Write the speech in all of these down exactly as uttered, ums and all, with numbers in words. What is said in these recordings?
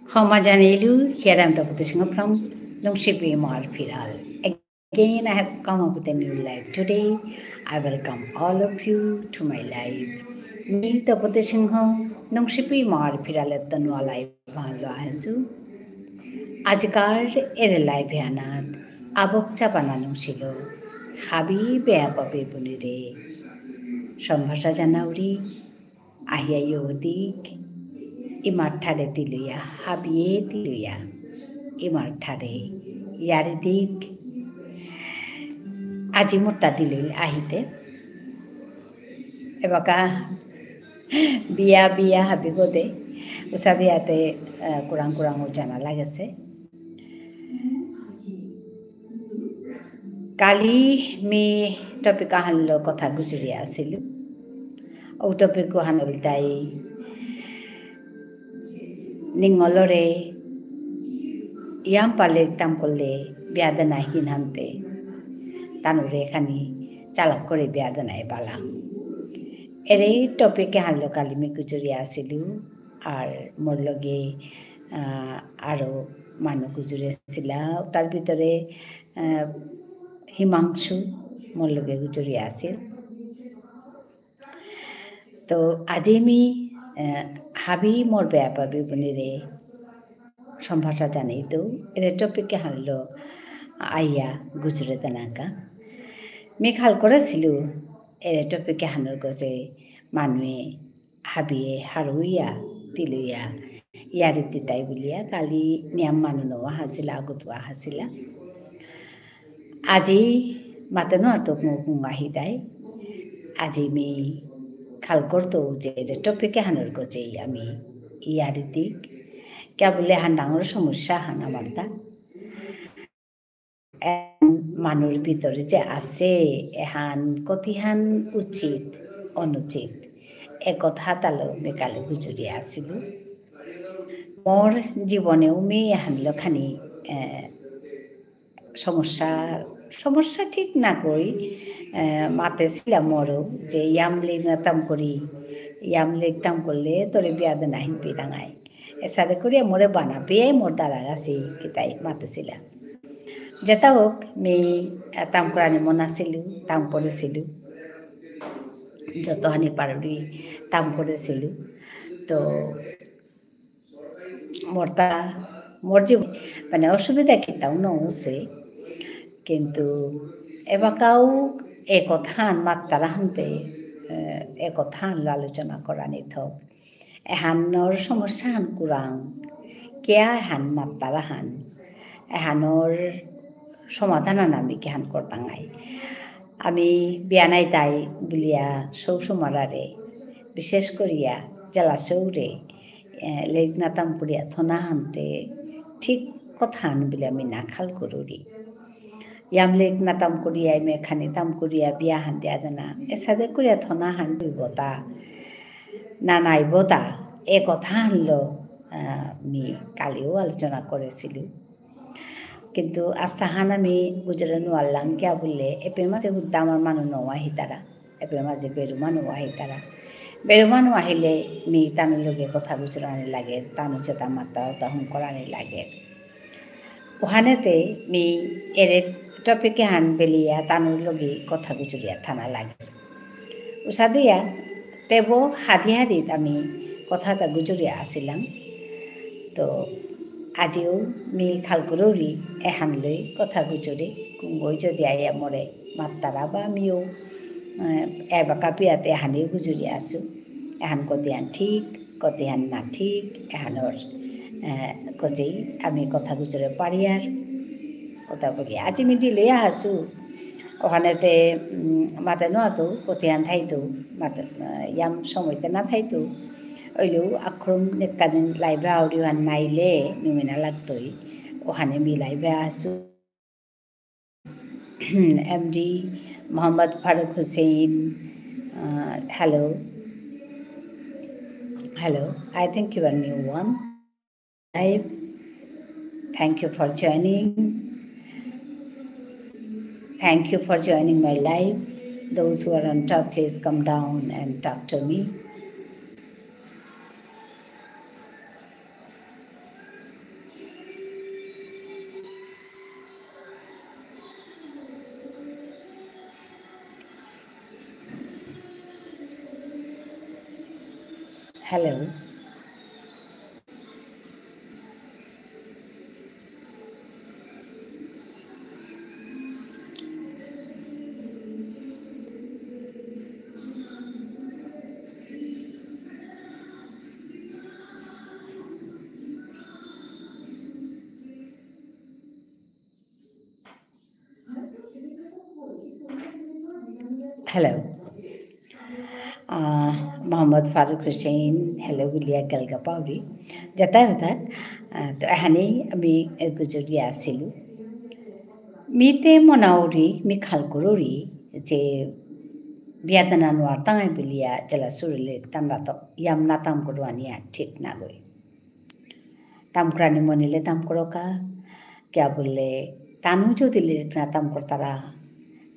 হমা জানেইলু, here I am Tapati Singha from Nungshipi Imar Phiral. Again, I have come up with a new live today. I welcome all of you to my live. মি তপতি সিংহ, নুংশিপি ইমার ফিরালেত্ত নুয়া live আহানলো আহেসু। আজিকার এরে live এহানাত আবক চাপানা নুংসিল, হাবি বেয়াপা বেবুনিরে সম্ভাষা জানাউরি, আহিয়া য়ৌদিক, ইমার ঠারে তিলয়া, হাবিয়ে তিলয়া, ইমার ঠারে য়ারি দিক। আজি মোরতা দিলইল আহিতে। এবাকা বিয়া বিয়া হাবি গদে, উসাদে ইয়াতে, আহ, কুরাং কুরাং জানা লাগেসে। কালি মি topic আহানলো কথা গুজরিয়া আসিলু। ও topic আহান ইলতাই নিঙলরে ইয়াম পালে তাম করলে বিয়া দেনা হিনহানতে তানুরে খানি চালাক করে বিয়া দেনাই পালা। এরে topic আহানলো কালি মি গুজরিয়া আসিলু। আর মোর লগে, আহ, আরো মানু গুজরিয়া আসিলা। তার ভিতরে, আহ, হিমাংশু মোর লগে গুজরিয়া আসিল। তো আজি মি, আহ, হাবি মোর বেয়াপা বেবুনিরে সম্ভাষা জানাইতৌ, এরে topic আহানলো আইয়া গুজরে দেনাকা। মি খাল করেসিলু, এরে topic আহানর গজে মানুয়ে হাবিয়ে হারুইয়া, তিলুইয়া, য়ারি দিতাই বুলিয়া, কালি নিয়াম মানু নুয়া আহাসিলা, আগুতুয়া আহাসিলা। আজি মাতে নুয়ারতৌ কুঙ কুঙ আহিতাই। আজি মি খাল করতৌ যে এরে topic আহানর গজেই আমি য়ারি দিক। কিয়া বুলে এহান ডাঙর সমস্যা আহান আমারতা। এহান মানুর ভিতরে যে আসে, এহান কতিহান উচিত, অনুচিত, এ কথা তালো মি কালি গুজরিয়া আসিলু। মোর জীবনেও মি এহানলো খানি, এ, সমস্যা, সমস্যা ঠিক না কই, এ, মাতেসিলা মোরও যে ইয়াম লেগ না তাম করি, ইয়াম লেগ তাম করলে তোরে বিয়া দেনা হিনপি ডাঙাই। এসাদে করিয়া মোরে বানা পেয়ে মোর দাদার আসি কিতাই মাতেসিলা। যেতা হোক, মি, আহ, তাম করানি মন আসিলু, তাম করেসিলু। যতহানি পারুরি তাম করেসিলু। তো, মোরতা, মোর জীব-, মানে, অসুবিধা কিতাও নৌসে। কিন্তু এবাকাও এ কথাহান মাত্তারা হানতে, আহ, এ কথাহানলো আলোচনা করানি থক। এহানর সমস্যাহান কুরাং, কিয়া এহান মাত্তারাহান, এহানর সমাধানহান আমি কিহান করতাঙাই। আমি বিয়া নাইতাই বুলিয়া সৌ সমারারে, বিশেষ করিয়া জেলা সৌরে, এ, লেগ না তাম করিয়া থনাহানতে ঠিক কথাহান বুলিয়া আমি না খাল করুরি। ইয়াম লেগ না তাম করিয়া, ইমে খানি তাম করিয়া, বিয়াহান দিয়া দেনা। এসাদে করিয়া থনাহান দুইবতা। না নাইবতা। এ কথাহানলো, আহ, মি কালিও আলোচনা করেসিলু। কিন্তু আস্তাহান আমি গুজরে নুয়ারলাং কিয়া বুললে, এপে মাঝে হুদ্দা আমার মানু নুয়া হিতারা। এপে মাঝে বেরু মানু আহিতারা। বেরু মানু আহিলে মি তানুর লগে কথা গুজরানি লাগে, তানু যেতা মাত্তারা অতা হুনকরানি লাগে। অহানেতে মি এরে topic এহান বেলিয়া তানুর লগে কথা গুজরিয়া থানা লাগে। উসাদিয়া তেবো হাদি হাদিত আমি কথা এতা গুজরিয়া আসিলাং। তো আজিও মি খালকুরুরি এহান লই কথা গুজরি, কুঙ্গই যদি আইয়া মোরে মাত্তারা বা আমিও, আহ, এবাকা পিয়াতে এহানেই গুজরি আসু। এহান কতিহান ঠিক, কতিহান না ঠিক, এহানর, আহ, কচেই আমি কথা গুজরে পারিয়ার কথা বলি। আজি মি দিলয়া আসু, অহানেতে, উম, মাতে নুয়াতু, কতিহান থাইতু, মাতে, আহ, ইয়াম সময়তে না থাইতু, অইলেও আখরুম নেকাদিন live আউরিও হান নাইলে, মিমিনা লাগতই, অহানে মি live আসু। M D Mohammad Farooq Hussain, uh, hello. Hello, I think you are new one. Live. Thank you for joining. Thank you for joining my live. Those who are on top, please come down and talk to me. Hello. Hello. আহ, মোহাম্মদ ফারুক হুসেন, hello বুলিয়া গেলগা পাউরি। যেতাই হতাক, আহ, তো এহানি আমি গুজরিয়া আসিলু। মিতে মনাউরি, মি খাল করুরি, যে বিয়াদানা নোয়ার তাঙাই বুলিয়া জেলা সুরলে তান্ডা তো ইয়াম না তাম করুয়ানিয়া ঠিক না গই। তাম করানি মনিলে তাম করকা, কিয়া বুললে, তানু যদি লিরিক না তাম করতারা,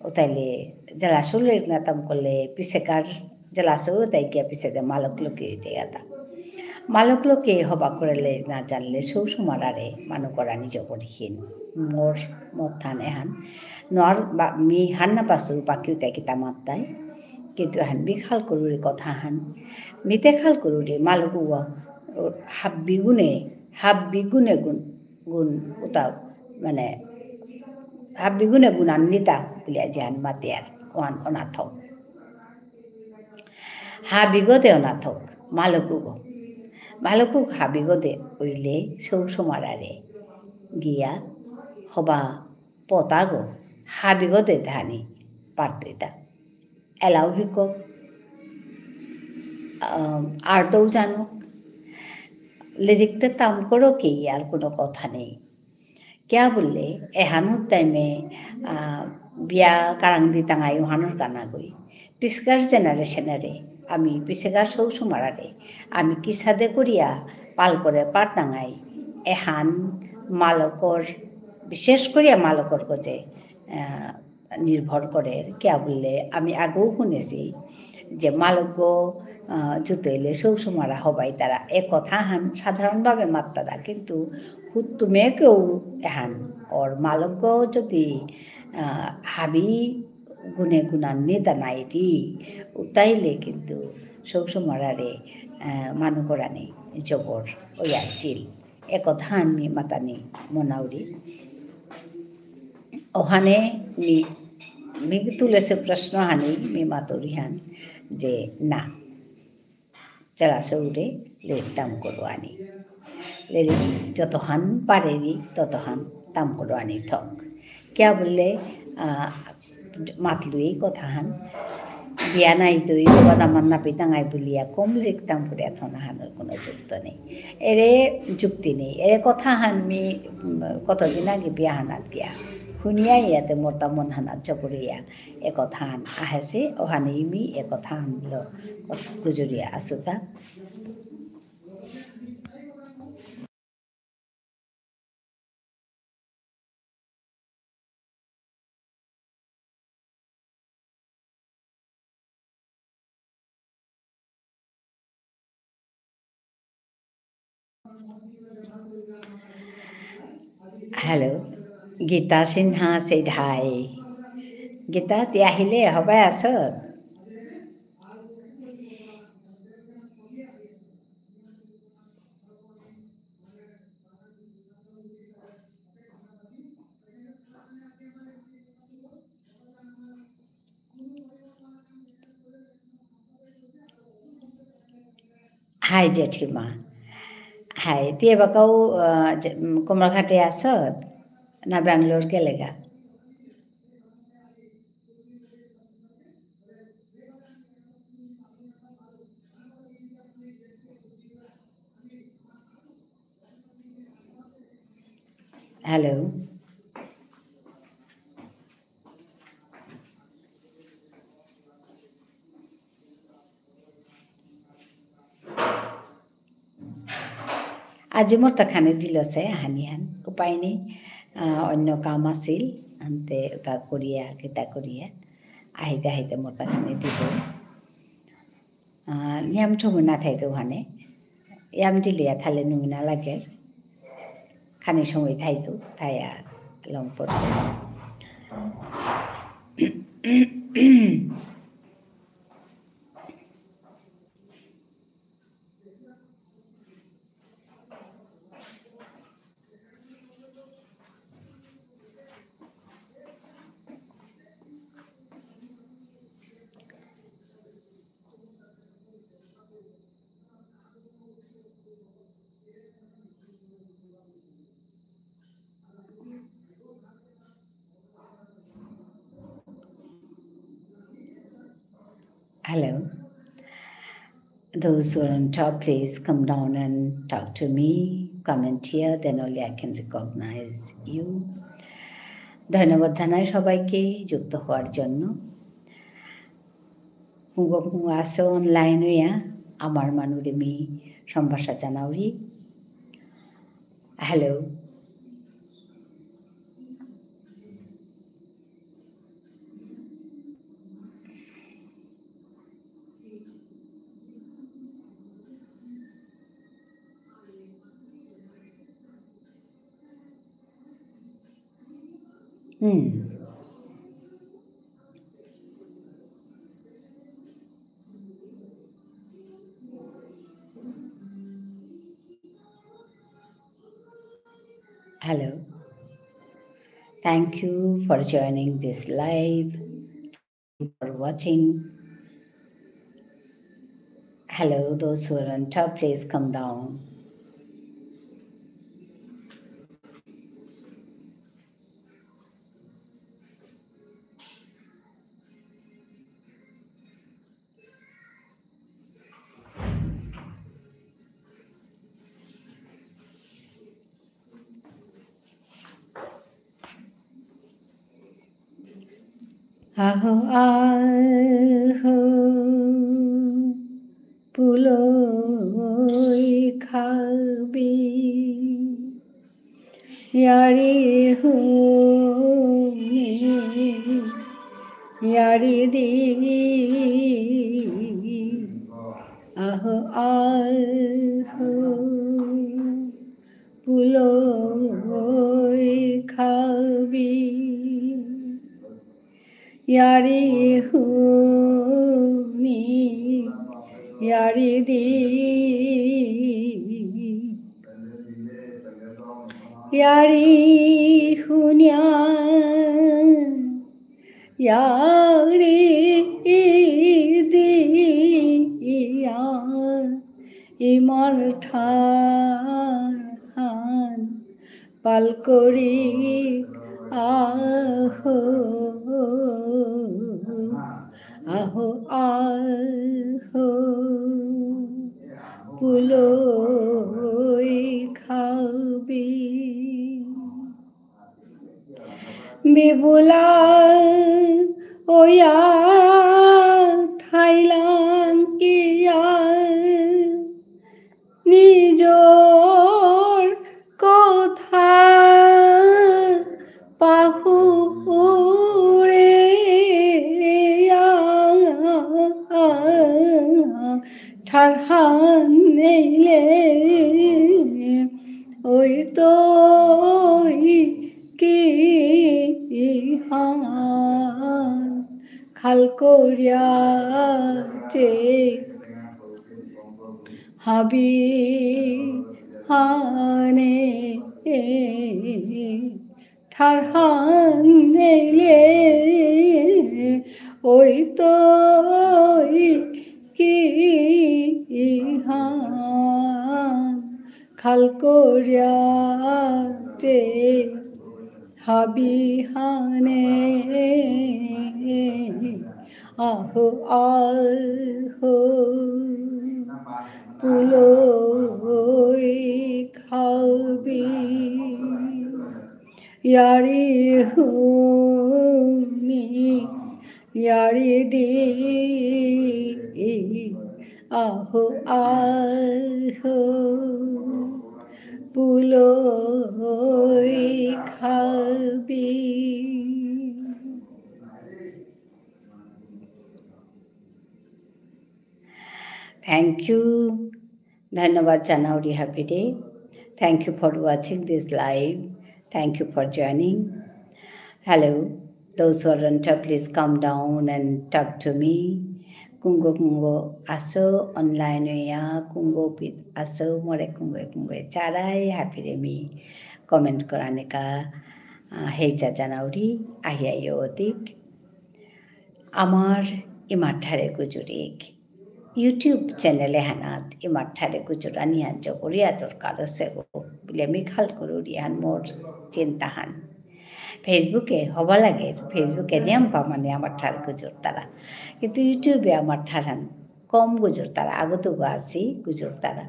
উতাইলে জেলাসু লিরিক না তাম করলে, পিছেকার জেলাসু উতাই গিয়া পিছেদে মালক লোকে হইতে গাতা। মালক লোকে হবা করেলে না জানলে সৌ সুমারারে মানু করানি জবরহীন। মোর মতহান এহান। নোয়ার বা, মি হান না পাসু বাকি উতাই কিতা মাত্তাই। কিন্তু এহান মি খাল করুরি কথাহান। মিতে খাল করুরি মালক উয়া, ও, হাব্বি গুণে, হাব্বি গুণে গুণ, গুণ উতা, মানে, হাব্বি গুণে গুণান্বিতা বুলিয়া যেহান মাতিয়ার, ওহান অনাথক। হাবিগদে অনাথক, মালকুগ। মালকুগ হাবিগদে উইলে সৌ সুমারারে গিয়া হবা পতাগো, হাবিগদে ধানি পারতইতা। এলাও হিকক, আহ, আর্টও জানুক, লিরিকতে তাম করো কি আর কোনো কথা নেই। কিয়া বুললে, এহানর টাইমে, আহ, বিয়া কারাং দি তাঙাই ওহানর গানা গই। পিসকার জেনারেশনরে, আমি পিসেকার সৌ সুমারারে, আমি কিসাদে করিয়া পাল করে পার তাঙাই, এহান মালকর, বিশেষ করিয়া মালকর গজে, আহ, নির্ভর করের, কিয়া বুললে আমি আগেও শুনেছি যে মালকগ, আহ, জুতইলে সৌ সুমারা হবাইতারা। এ কথাহান সাধারণভাবে মাত্তারা, কিন্তু হুত্তুমে কেউ এহান ওর মালকগ যদি, আহ, হাবি গুণে গুণান্বিতা নাইরি, উতাইলে কিন্তু সৌ সুমারারে, আহ, মানু করানি জবর ওয়াজিল। এ কথাহান মি মাতানি মনাউরি। ওহানে মি, মি তুলেসে প্রশ্ন হানি মি মাতুরিহান যে না, জেলা সৌরে লিরিক তাম করুয়ানি। লিরিক যতহান পারেরি ততহান তাম করুয়ানি থক। কিয়া বুললে, আহ, মাতলু এই কথাহান, বিয়া নাই তো এই বাবা দামান না পিতাঙাই বুলিয়া কম লিরিক তাম করিয়া থনা হানর কোনো যুক্ত নেই। এরে যুক্তি নেই। এরে কথাহান মি, উম, কতদিন আগে বিয়া হানাত গিয়া। শুনিয়া ইয়াতে মোর তা মন হানাত জবরিয়া। এ কথাহান আহেসে, ওহানে মি এ কথাহান লো গুজরিয়া আসুতা। Hello, গীতা সিনহা said hi. গীতা, তি আহিলে, হবাই আসত? হাই জেঠিমা। হাই, তি এবাকাও, আহ, জে-, উম, কুমারঘাটে আসত? না ব্যাঙ্গালোর গেলেগা? Hello. আজি মোর তাখানে দিলসে আহানিহান, উপায় নেই, আহ, অন্য কাম আছিল, আনতে ওটা করিয়া, কিতা করিয়া। আহিতে আহিতে মোর তা খানি দিল। আহ, নিয়াম সময় না থাইতো ওখানে। ইয়াম দিলিয়া থালে নুই না লাগে। খানি সময় থাইতো, থাইয়া লং পড়তো। Hello. Those who are on top, please come down and talk to me. Comment here, then only I can recognize you. ধন্যবাদ জানাই সবাইকে যুক্ত হওয়ার জন্য। হুঙ্গ হুঙ্গ আসো online হইয়া, আমার মানুরে মি সম্ভাষা জানাউরি। Hello. Hmm. Hello. Thank you for joining this live. For watching. Hello, those who are on top, please come down. আহো, আহো, পুলই খাবি। য়ারি হুনি, য়ারি দি। আহো, আহো, পুলই খাবি। য়ারি হুনি, য়ারি দি। য়ারি হুনিয়া, য়ারি দিয়া, ইমার ঠারহান পাল করি আহো, আহো, আহো, পুলই খাবি। বিবুলা ওয়া থাইলাং কিয়া নিজর কথা পাহুরিয়া ঠারহান নেইলে ওই তো কিহান খাল করিয়া চে হাবি হানে ঠারহান নেইলে ওই তো কিহান খাল করিয়া চে হাবি হানে আহো, আহো, পুলই খাবি। য়ারি হুনি, য়ারি দি, আহো, আহো, পুলই খাবি। Thank you. ধন্যবাদ জানাউরি হাবিরে। Thank you for watching this live. Thank you for joining. Hello. Those who are on top, please come down and talk to me. কুঙগ কুঙগ আসো online ইয়া, কুঙগ পিত আসো, মোরে কুঙগ কুঙগ চারাই, হাবিরে মি comment করানিকা, আহ, হেইচা জানাউরি, আহিয়া ইয়ো অধিক। আমার ইমার ঠারে গুজুরিক। YouTube channel এহানাত ইমার ঠারে গুজুরানি হান জবরিয়া দরকার আছে গো, বুলে মি খাল করুরি হান মোর চিন্তা হান। Facebook এ হবা লাগে, Facebook এ নিয়াম পা মানে আমার ঠার গুজুরতারা। কিন্তু YouTube এ আমার ঠার হান কম গুজুরতারা, আগত গো আসি গুজুরতারা।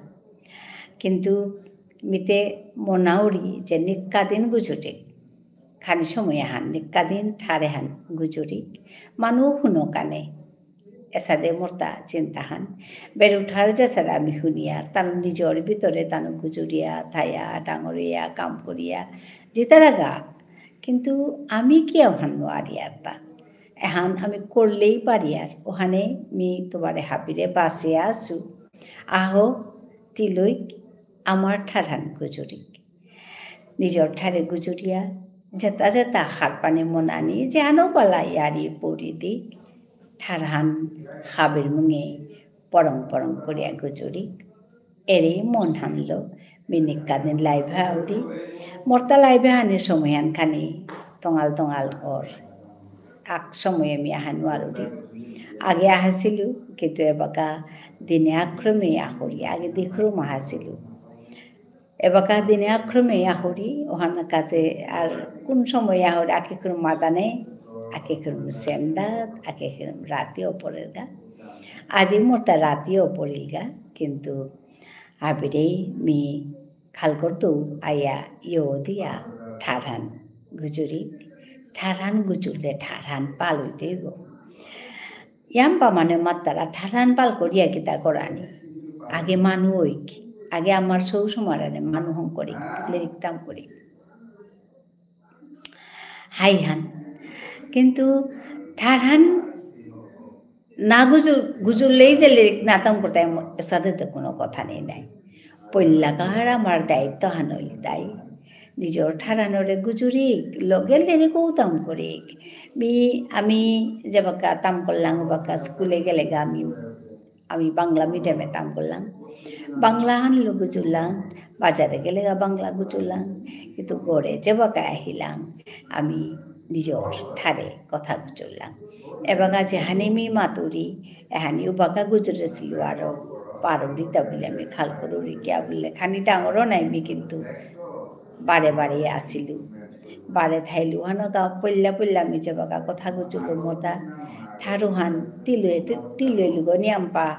কিন্তু মিতে মনাউরি যে নিক্কা দিন গুজুরিক। খানি সময় হান, নিক্কা দিন ঠারে হান গুজুরিক। মানু হুনো কানে। এসাদে মোরতা চিন্তা হান। বেরুঠার যেসাদে আমি হুনিয়ার, তানু নিজর ভিতরে তানু গুজুরিয়া, থায়া, ডাঙরিয়া, কাম করিয়া, জিতারাগা। কিন্তু আমি কিয়া হান নুয়ারিয়ার তা। এহান আমি করলেই পারিয়ার। ওহানে মি তোমারে হাবিরে বাসে আসু। আহো, তিলইক, আমার ঠারহান গুজুরিক। নিজর ঠারে গুজুরিয়া, যেতা যেতা হারপানি মনানি, যেহানো বালা ইয়ারি পরি দিক, ঠারহান হাবির মুঙে পরং পরং করিয়া গুজুরিক। এরে মন হানলো, মি নিক্কা দিন live এ আউরি। মোরতা live এ আনি সময় হান খানি, তঙাল তঙাল অর। আক সময়ে মি আহা নুয়ারুরি। আগে আহাসিলু, কিন্তু এবাকা দিনে আক্রমে আহুরি, আগে দিখরুম আহাসিলু। এবাকা দিনে আক্রমে আহুরি, ওহানাকাতে আর কোন সময় আহুরি, আকেখরুম মাদানে, আকেখরুম সেন্দাত, আকেখরুম রাতিও পড়েরগা। আজি মোরতা রাতিও পড়িলগা, কিন্তু আবিরেই মি খাল করতু আয়া ইয়ো দিয়া ঠারহান গুজুরি, ঠারহান গুজুরলে ঠারহান পাল অইতই গো। ইয়াম্পা মানে মাত্তারা ঠারহান পাল করিয়া কিতা করানি। আগে মানু অইক, আগে আমার সৌ সমারানে মানু হঙ করিক, লেরিক তাম করিক। হাইহান। কিন্তু ঠারহান না গুজু-, গুজুরলেই যে লেরিক না তাম করতাই ম-, এসাদে তো কোনো কথা নেই নাই। পইলাকার আমার দায়িত্ব হান অইলতাই। নিজর ঠারহানরে গুজুরিক, লগে লেরিকও তাম করিক। মি, আমি যেবাকা তাম করলাম, ওবাকা স্কুলে গেলেগা আমি আমি বাংলা medium এ তাম করলাম। বাংলা হানলো গুজুরলাম, বাজারে গেলেগা বাংলা গুজুরলাম, কিন্তু ঘরে যেবাকা আহিলাম, আমি নিজর ঠারে কথা গুজুরলাম। এবাকা যেহানি মি মাতুরি, এহানি উবাকা গুজুরেসিলু আরো পারুরিতা বুলে আমি খাল করুরি কিয়া বুলে, খানি ডাঙরও নাই মি কিন্তু বারে বারে আসিলু। বারে থাইলু হানকা পল্লা পল্লা মি যেবাকা কথা গুজুরলু মোরতা ঠারহান তিলুয়ে তি-, তিলুয়ে লুগো নিয়াম্পা,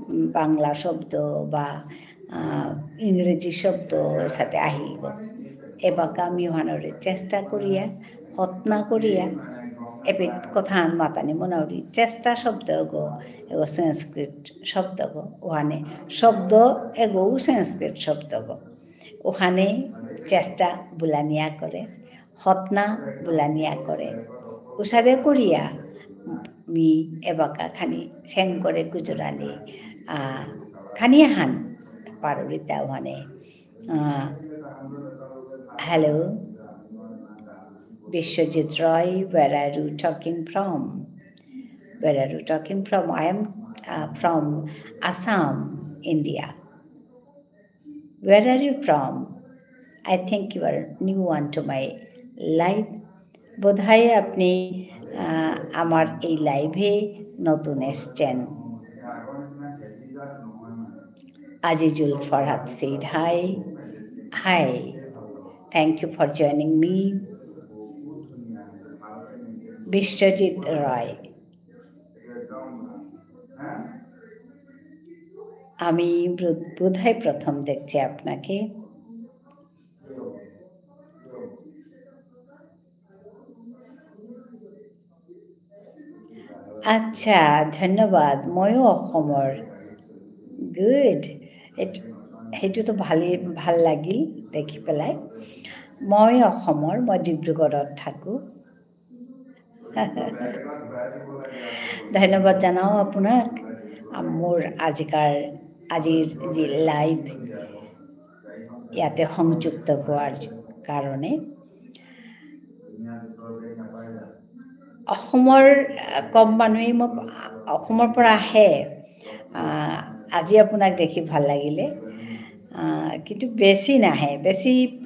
উম, বাংলা শব্দ বা, আহ, ইংরেজি শব্দ এসাদে আহিল গো। এবাকা মি ওহানরে চেষ্টা করিয়া, হতনা করিয়া, এবিধ কথাহান মাতানি মনাউরি চেষ্টা শব্দ গো, এগো সংস্কৃত শব্দ গো, ওহানে শব্দ এগো সংস্কৃত শব্দ গো। ওহানে চেষ্টা বুলানিয়া করে, হতনা বুলানিয়া করে। উসাদে করিয়া মি এবাকা খানি সেং করে গুজুরানি, আহ, খানি হান পারুরিতা ওহানে। আহ, hello, Biswajit Roy, where are you talking from? Where are you talking from? I am, uh, from Assam, India. Where are you from? I think you are new onto my live. বোধহয় আপনি, আহ, আমার এই live এ নতুন এসছেন। আজিজুল Farhad said hi. Hi. Thank you for joining me. Biswajit রয়। আমি ব্রু-, বোধহয় প্রথম দেখছি আপনাকে। আচ্ছা, ধন্যবাদ। ময়ো অসমৰ। Good. এইটো, সেইটো তো ভালেই, ভাল লাগিল দেখি পেলাই। মই অসমৰ, মই ডিব্ৰুগড়ত থাকোঁ। ধন্যবাদ জনাওঁ আপোনাক। মোৰ আজিকাৰ, আজিৰ যি লাইভ ইয়াতে সংযুক্ত হোৱাৰ কাৰণে। অসমৰ, আহ, কম মানুহেই মোক অসমৰ পৰা আহে। আহ, আজি আপোনাক দেখি ভাল লাগিলে। আহ, কিন্তু বেছি নাহে, বেছি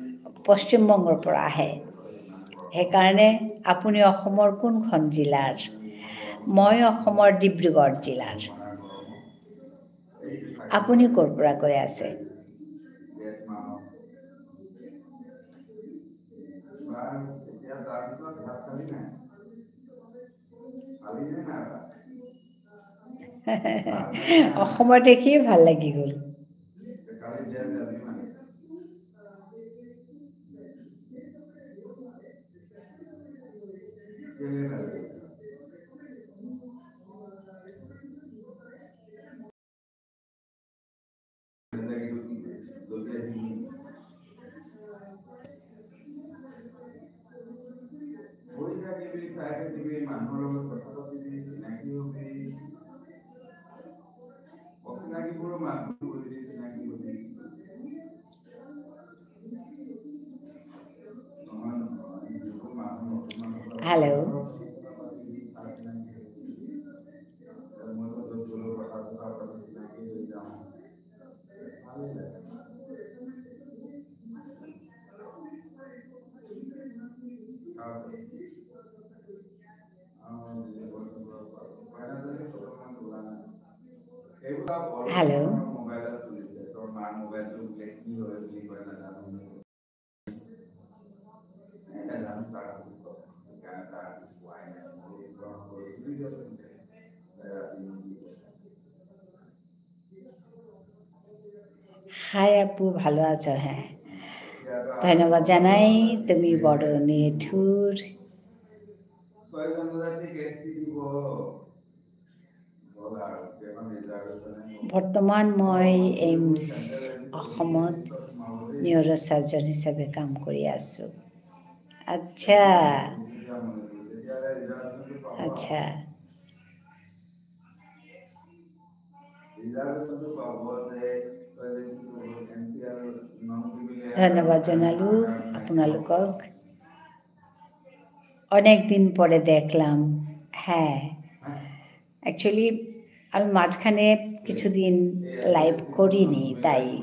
পশ্চিমবংগৰ পৰা আহে। সেইকাৰণে আপুনি অসমৰ কোনখন জিলাৰ? মই অসমৰ ডিব্ৰুগড় জিলাৰ। আপুনি ক'ৰ পৰা কৈ আছে? অসমৰ দেখিয়ে ভাল লাগি গ'ল। Hello. Hello. হাই আপু, ভালো আছো? হ্যাঁ, ধন্যবাদ জানাই। তুমি বড় নিঠুর। বৰ্তমান মই এইমছ অসমত নিউৰ'চাৰ্জন হিচাপে কাম কৰি আছো। আচ্ছা, আচ্ছা। ধন্যবাদ জনালো আপোনালোকক। অনেক দিন পরে দেখলাম। হ্যাঁ, actually আমি মাঝখানে কিছুদিন লাইভ করিনি, তাই।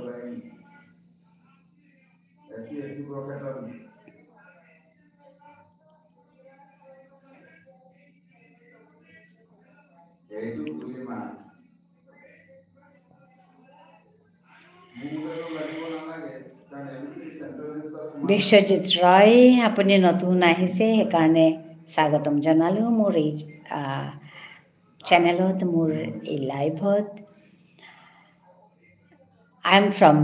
বিশ্বজিৎ ৰয়, আপুনি নতুন আহিছে, সেইকাৰণে স্বাগতম জনালো মোৰ এই, আহ, চেনেলত, মোৰ এই লাইভত। I am from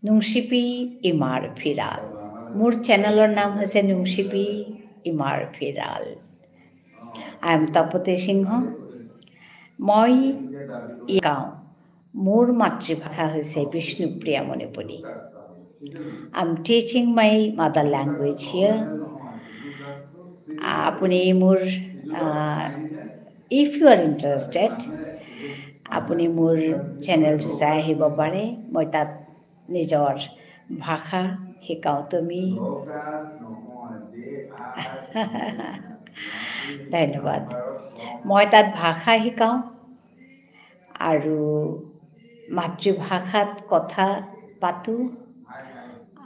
নুংশিপি ইমাৰ ফিৰাল। মোৰ চেনেলৰ নাম হৈছে নুংশিপি ইমাৰ ফিৰাল। I am তপতী সিংহ। মই ইকাও। মোৰ মাতৃভাষা হৈছে বিষ্ণুপ্ৰিয়া Manipuri. I'm teaching my mother language here. আপুনি মোৰ, আহ, if you are interested, আপুনি মোৰ চেনেলটো চাই আহিব পাৰে। মই তাত নিজৰ ভাষা শিকাওঁ। তুমি ধন্যবাদ। মই তাত ভাষা শিকাওঁ আৰু মাতৃভাষাত কথা পাতোঁ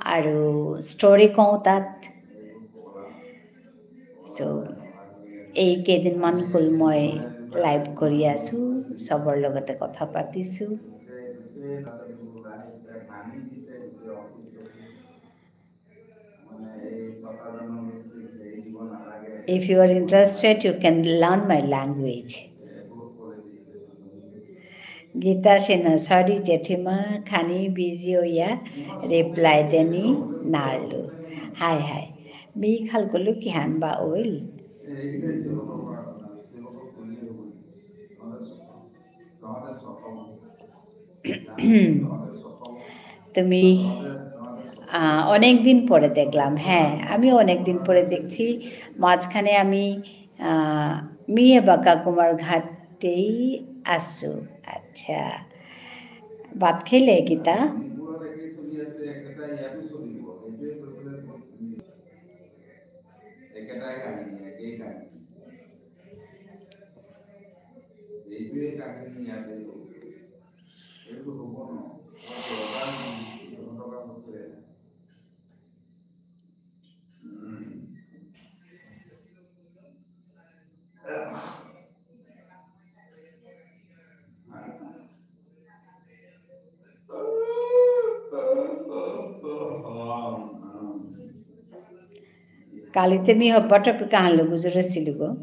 আৰু ষ্টৰি কওঁ তাত। চ' এই কেইদিনমান হ'ল মই লাইভ কৰি আছোঁ, চবৰ লগতে কথা পাতিছোঁ। If you are interested, you can learn my language. Gita Sinha, sorry জেঠিমা, খানি বিজি হইয়া রিপ্লাই দেনি নারলু। High high. মি খাল করলু কিহান বা অইল। তুমি, আহ, অনেক দিন পরে দেখলাম। হ্যাঁ, আমি অনেক দিন পরে দেখছি। মাঝখানে আমি, আহ, মি এবাকা কুমারঘাটেই আছো। আচ্ছা। ভাত খাইলে গীতা? একেটাই কাহিনী, একেই কাহিনী। এইটোৱে কাহিনী ইয়াতে। এইটো হ'ব ন? কালিতে মি হব্বা topic আহান লগ গুজরেসিলু গো।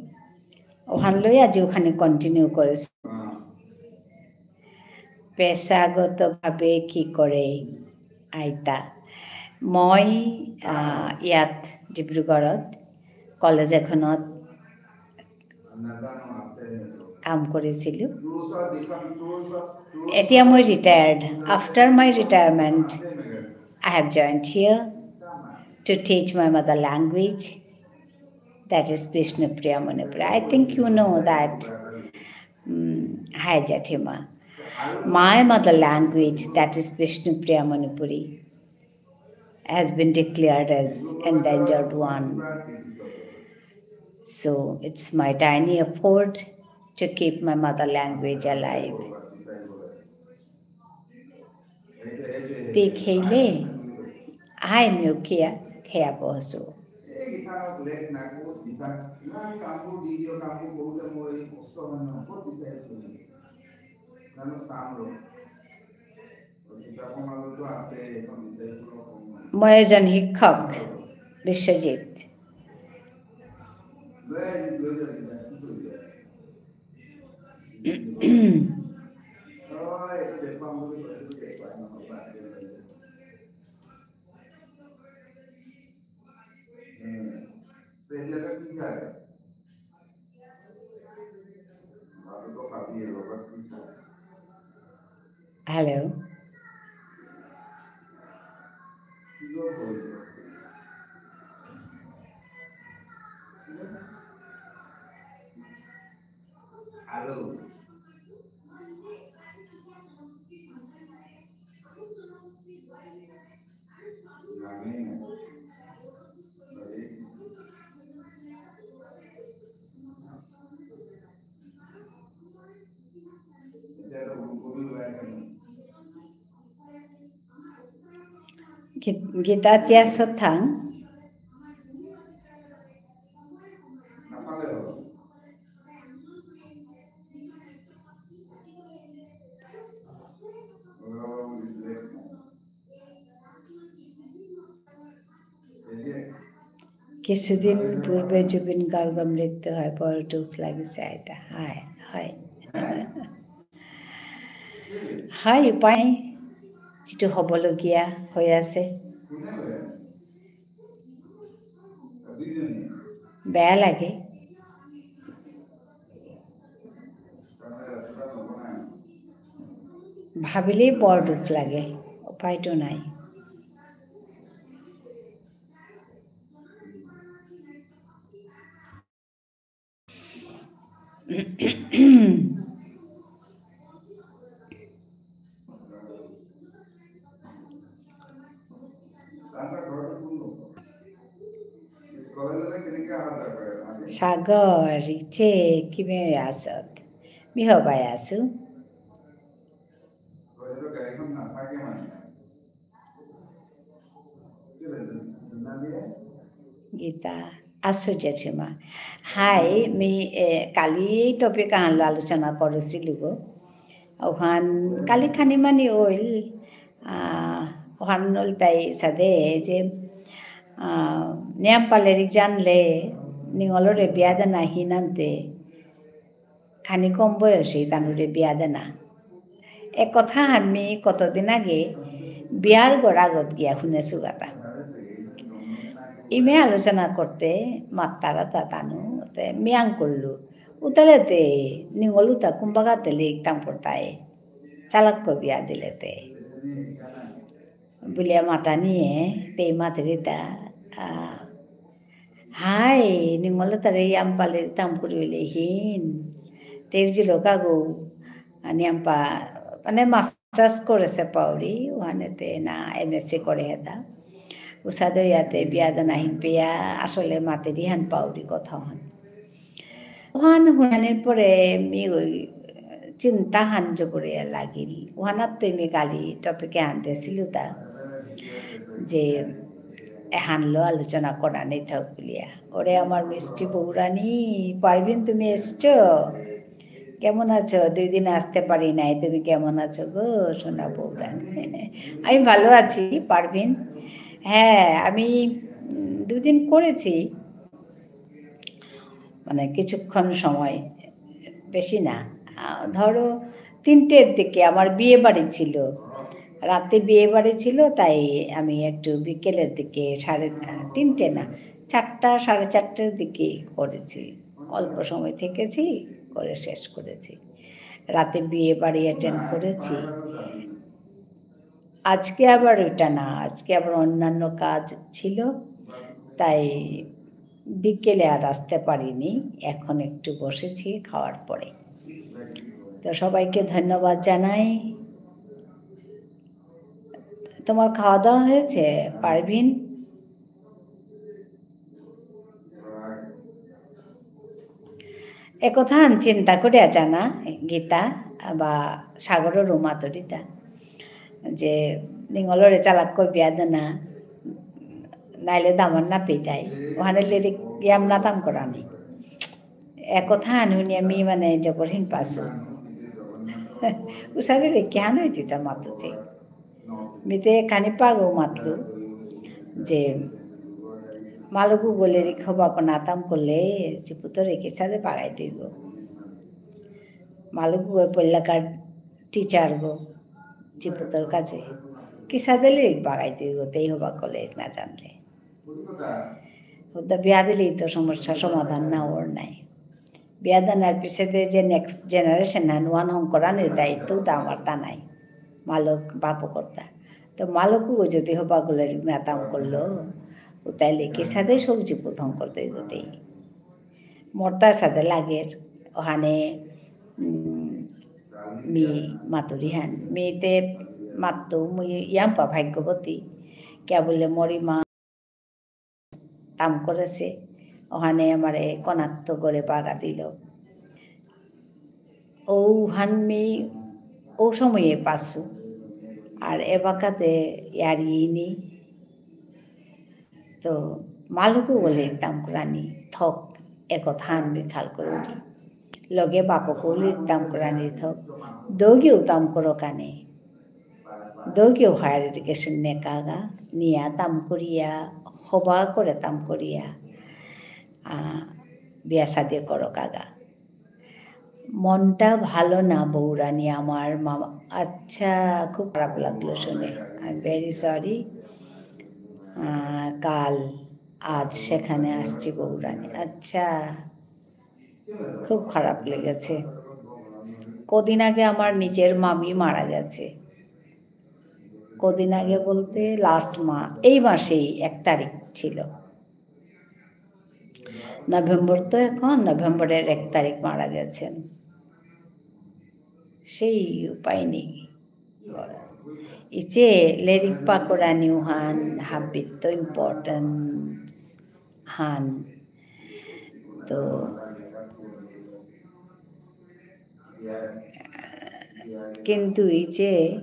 ওহান লই আজি ওখানে continue করেসু। পেশাগতভাবে কি করে আইতা? মই, আহ, ইয়াত ডিব্ৰুগড়ত কলেজ এখনত কাম কৰিছিলো। এতিয়া মই retired। After my retirement, I have joined here to teach my mother language, that is Bishnupriya Manipuri. I think you know that. Mm, hi, Jathima. My mother language, that is Bishnupriya Manipuri, has been declared as endangered one. So it's my tiny effort to keep my mother language alive. তি খেইলে? High mu খিয়া, খিয়া বহসু। মই এজন শিক্ষক, Biswajit. Hello. Git-, Gita tia sotang. কিছুদিন পূৰ্বে জুবিন গাৰ্গৰ মৃত্যু হয়, বৰ দুখ লাগিছে আইতা। হয়, হয়। হয়, উপায় নাই, যিটো হ'বলগীয়া হৈ আছে। বেয়া লাগে। ভাবিলেই বৰ দুখ লাগে, উপায়তো নাই। সাগৰ, ৰিচে, কিমে আছত? মি হবাই আছো। গীতা, আছো জেঠিমা। হাই, মি, এ, কালি topic আহানলো আলোচনা করেসিলু গো। ওহান, কালি খানি মানি অইল, আহ, ওহান অইল তাই সাদে যে, আহ, নিয়াম পালেরিক জানলে, নিঙলরে বিয়া দেনা হিনান্তে, খানি কম বয়সে তানুরে বিয়া দেনা। এ কথা আমি কতদিন আগে বিয়ার গড়াগত গিয়া শুনেসু গাতা। ইমে আলোচনা করতে মাত্তারা তা তানু, তে মিয়াং করলু। উতালে তে নিঙলুতা কুম্বাগাতে লেইতাম পড়তাই। চালাক কো বিয়া দিলে তে। বুলিয়া মাতানিয়ে, তেই মাতেরিতা, আ, হাই, নিঙলতারে ইয়াম পালেরিতাম পুরিলে হিন। তের জিলো কাগো, নিয়াম্পা, মানে, masters করেসে পাউরি, ওহানেতে না MSc করে হেতা। উসাদে ইয়াতে বিয়া দানা হিন পেয়া, আসলে মাতেরি হান পাউরি কথা হান। ওহান হুনানির পরে মি ওই চিন্তা হান জবরে লাগিল। ওহানাত তো মি কালি topic এ আনতে সিলুতা যে এহানলো আলোচনা করা নেই থাক বুলিয়া। ওরে আমার মিষ্টি বৌরানী, পারভিন তুমি এসছো? কেমন আছো? দুই দিন আসতে পারি নাই, তুমি কেমন আছো গো সোনা বৌরানী? আমি ভালো আছি, পারভিন। হ্যাঁ, আমি, উম, দুদিন করেছি, মানে কিছুক্ষণ সময়, বেশি না। আহ, ধরো তিনটের দিকে আমার বিয়ে বাড়ি ছিল, রাতে বিয়ে বাড়ি ছিল, তাই আমি একটু বিকেলের দিকে সাড়ে, আহ, তিনটে না, চারটা, সাড়ে চারটের দিকে করেছি। অল্প সময় থেকেছি, করে শেষ করেছি। রাতে বিয়ে বাড়ি attend করেছি। আজকে আবার ওইটা না, আজকে আবার অন্যান্য কাজ ছিল, তাই বিকেলে আর আসতে পারিনি। এখন একটু বসেছি খাওয়ার পরে। তো সবাইকে ধন্যবাদ জানাই। তোমার খাওয়া দাওয়া হয়েছে, পারভিন? এ কথা আন চিন্তা করিয়া জানা, গীতা বা সাগরর মাতুরিতা, যে নিঙলরে চালাক কই বিয়া দেনা, নাইলে দামান না পেতাই, ওখানে লিরিক ইয়াম না তাম করানি। এ কথা আন হুনি আমি মানে জবরহীন পাসু। উসারে রে কিহান হইতি তা মাতুচি। মিতে খানি পাগো মাতলু যে মালকু গলে রিক হবা কোনা তাম করলে জিপুতরে কিসাদে বাগাই দিব। মালকু গো পল্লাকার teacher গো জিপুতর কাছে কিসাদে লিরিক বাগাই দিব তেই হবা করলে না জানলে। হুদ্দা বিয়া দিলেই তো সমস্যা সমাধান না ওর নাই। বিয়া দানার পিছেতে যে next generation হান ওয়ান হঙকরানির দায়িত্ব তা আমার তা নাই। মালক বাপ কর্তা। তো মালকও যদি হবা গুলো না তাম করলো, ও তাইলে কি সাথে সবজি প্রথম করতে গতেই। মরতা সাথে লাগের, ওখানে, উম, মি মাতুরি হান। মিতে মাততো মুই ইয়াম্পা ভাগ্যবতী। কিয়া বুললে মরি মা তাম করেসে, ওখানে আমারে কনাত্ত করে বাগা দিল। ও হানমি ও সময়ে পাসু। আর এবাকাতে ইয়ারিনি। তো মালকু বলে তাম করানি থক এ কথা হানমি খাল করুরি। লগে বাপকু বলে তাম করানি থক। দগিও তাম করো কানে। দগিও higher education নেকাগা, নিয়া তাম করিয়া, হবা করে তাম করিয়া, আহ, বিয়া শাদী করো কাগা। মনটা ভালো না বৌরানী আমার মামা। আচ্ছা, খুব খারাপ লাগলো শুনে। I'm very sorry। আহ, কাল, আজ সেখানে আসছি বৌরানী। আচ্ছা। খুব খারাপ লেগেছে। কদিন আগে আমার নিজের মামি মারা গেছে। কদিন আগে বলতে last মা-, এই মাসেই এক তারিখ ছিল। নভেম্বর তো এখন, নভেম্বরের এক তারিখ মারা গেছেন। সেই উপায় নেই। ইচে লেরিক পাকরানি উহান হাবিত importance হান। তো, কিন্তু ইচে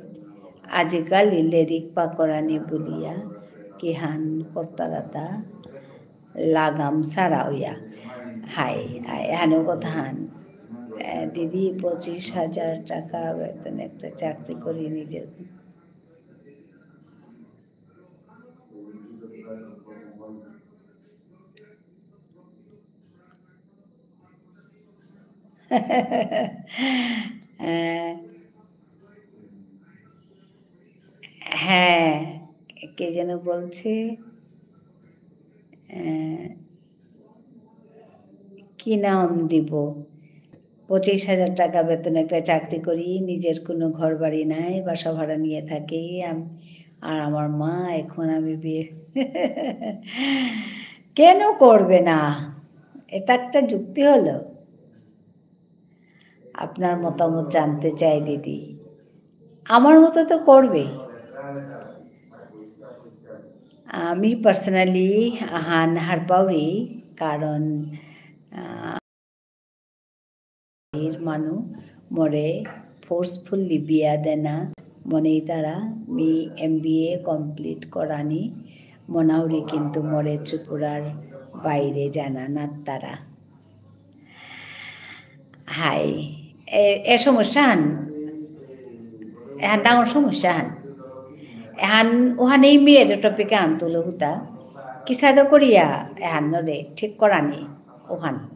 আজিকালি লেরিক পাকরানি বুলিয়া কিহান করতারাতা লাগাম সারা হইয়া। হাই, হাই, হানো কথা হান। এ, দিদি, পঁচিশ হাজার টাকা বেতন একটা চাকরি করি নিজের। এ, হ্যাঁ, কে যেন বলছে, এ, কি নাম দিব? পঁচিশ হাজার টাকা বেতন একটা চাকরি করি, নিজের কোনো ঘর বাড়ি নাই, বাসা ভাড়া নিয়ে থাকি। আম-, আর আমার মা এখন আমি বিয়ে কেন করবে না? এটা একটা যুক্তি হলো? আপনার মতামত জানতে চাই দিদি। আমার মতো তো করবেই। আমি personally আহান হারপাউরি, কারণ, আহ, এর মানু মোরে forcefully বিয়া দেনা মনেইতারা, me M B A complete করানি মনাউরি, কিন্তু মোরে ত্রিপুরার বাইরে যানা নাত্তারা। হাই, এ, এ সমস্যা হান, এহান ডাঙর সমস্যা হান। এহান, ওহানেই মি এর topic আন তুলো হুতা। কিসাদে করিয়া এহান নরে ঠিক করানি ওহান।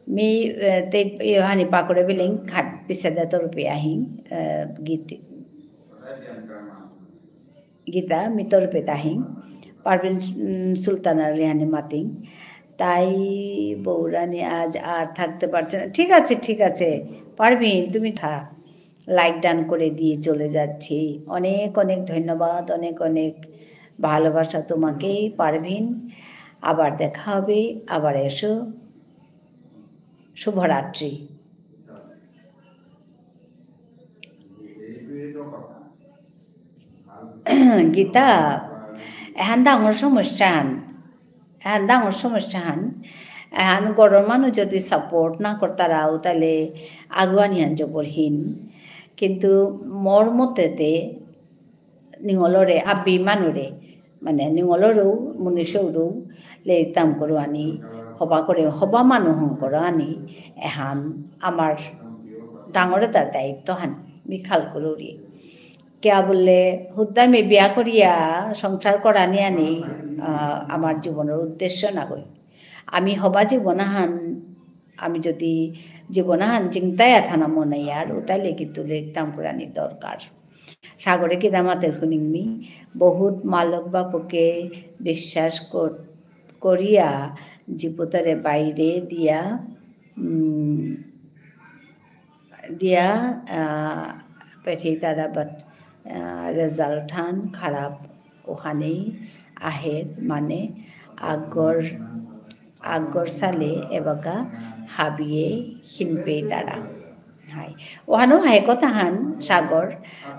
মি, এ, তে, এহানি পাকরে বিলিং খাট পিসাদে তরুপে আহিং, এ, গীত। গীতা, মি তরুপে তাহিং, পারভিন, উম, সুলতানা রেহানি মাতিং। তাই বৌরানী আজ আর থাকতে পারছে না। ঠিক আছে, ঠিক আছে। পারভিন, তুমি থা-, like done করে দিয়ে চলে যাচ্ছি। অনেক অনেক ধন্যবাদ, অনেক অনেক ভালোবাসা তোমাকে, পারভিন। আবার দেখা হবে, আবার এসো। শুভরাত্রি। গীতা, এহান ডাঙর সমস্যা হান। এহান ডাঙর সমস্যা হান। এহান ঘরর মানু যদি support না করতারাও, তাহলে আগুয়ানি হান জবরহীন। কিন্তু মোর মতেতে নিঙলরে হাবি মানুরে, মানে, নিঙলরেও, মনুষ্যরেও, লেইতাম করো আনি, হবা করে, হবা মানু হং করো আনি, এহান আমার ডাঙরে তার দায়িত্ব হান, মি খাল করুরি। কিয়া বুললে, হুদ্দা মি বিয়া করিয়া সংসার করানি আনি, আহ, আমার জীবনর উদ্দেশ্য নাগই। আমি হবা জীবন আহান, আমি যদি জীবন আহান জিংতায়া থানা মনে ইয়ার, উতাইলে কিন্তু লেইতাম করানি দরকার। সাগরে কিতা মাতের হুনিংমি, বহুত মালক বাপকে বিশ্বাস কর-, করিয়া জিপুতরে বাইরে দিয়া, উম, দিয়া, আহ, পেঠেইতারা, but, আহ, result হান খারাপ ওহানেই আহের, মানে, আগর, আগর সালে এবাকা হাবিয়ে হিনপেইতারা। হাই। ওহানো হাই কথা হান, সাগর।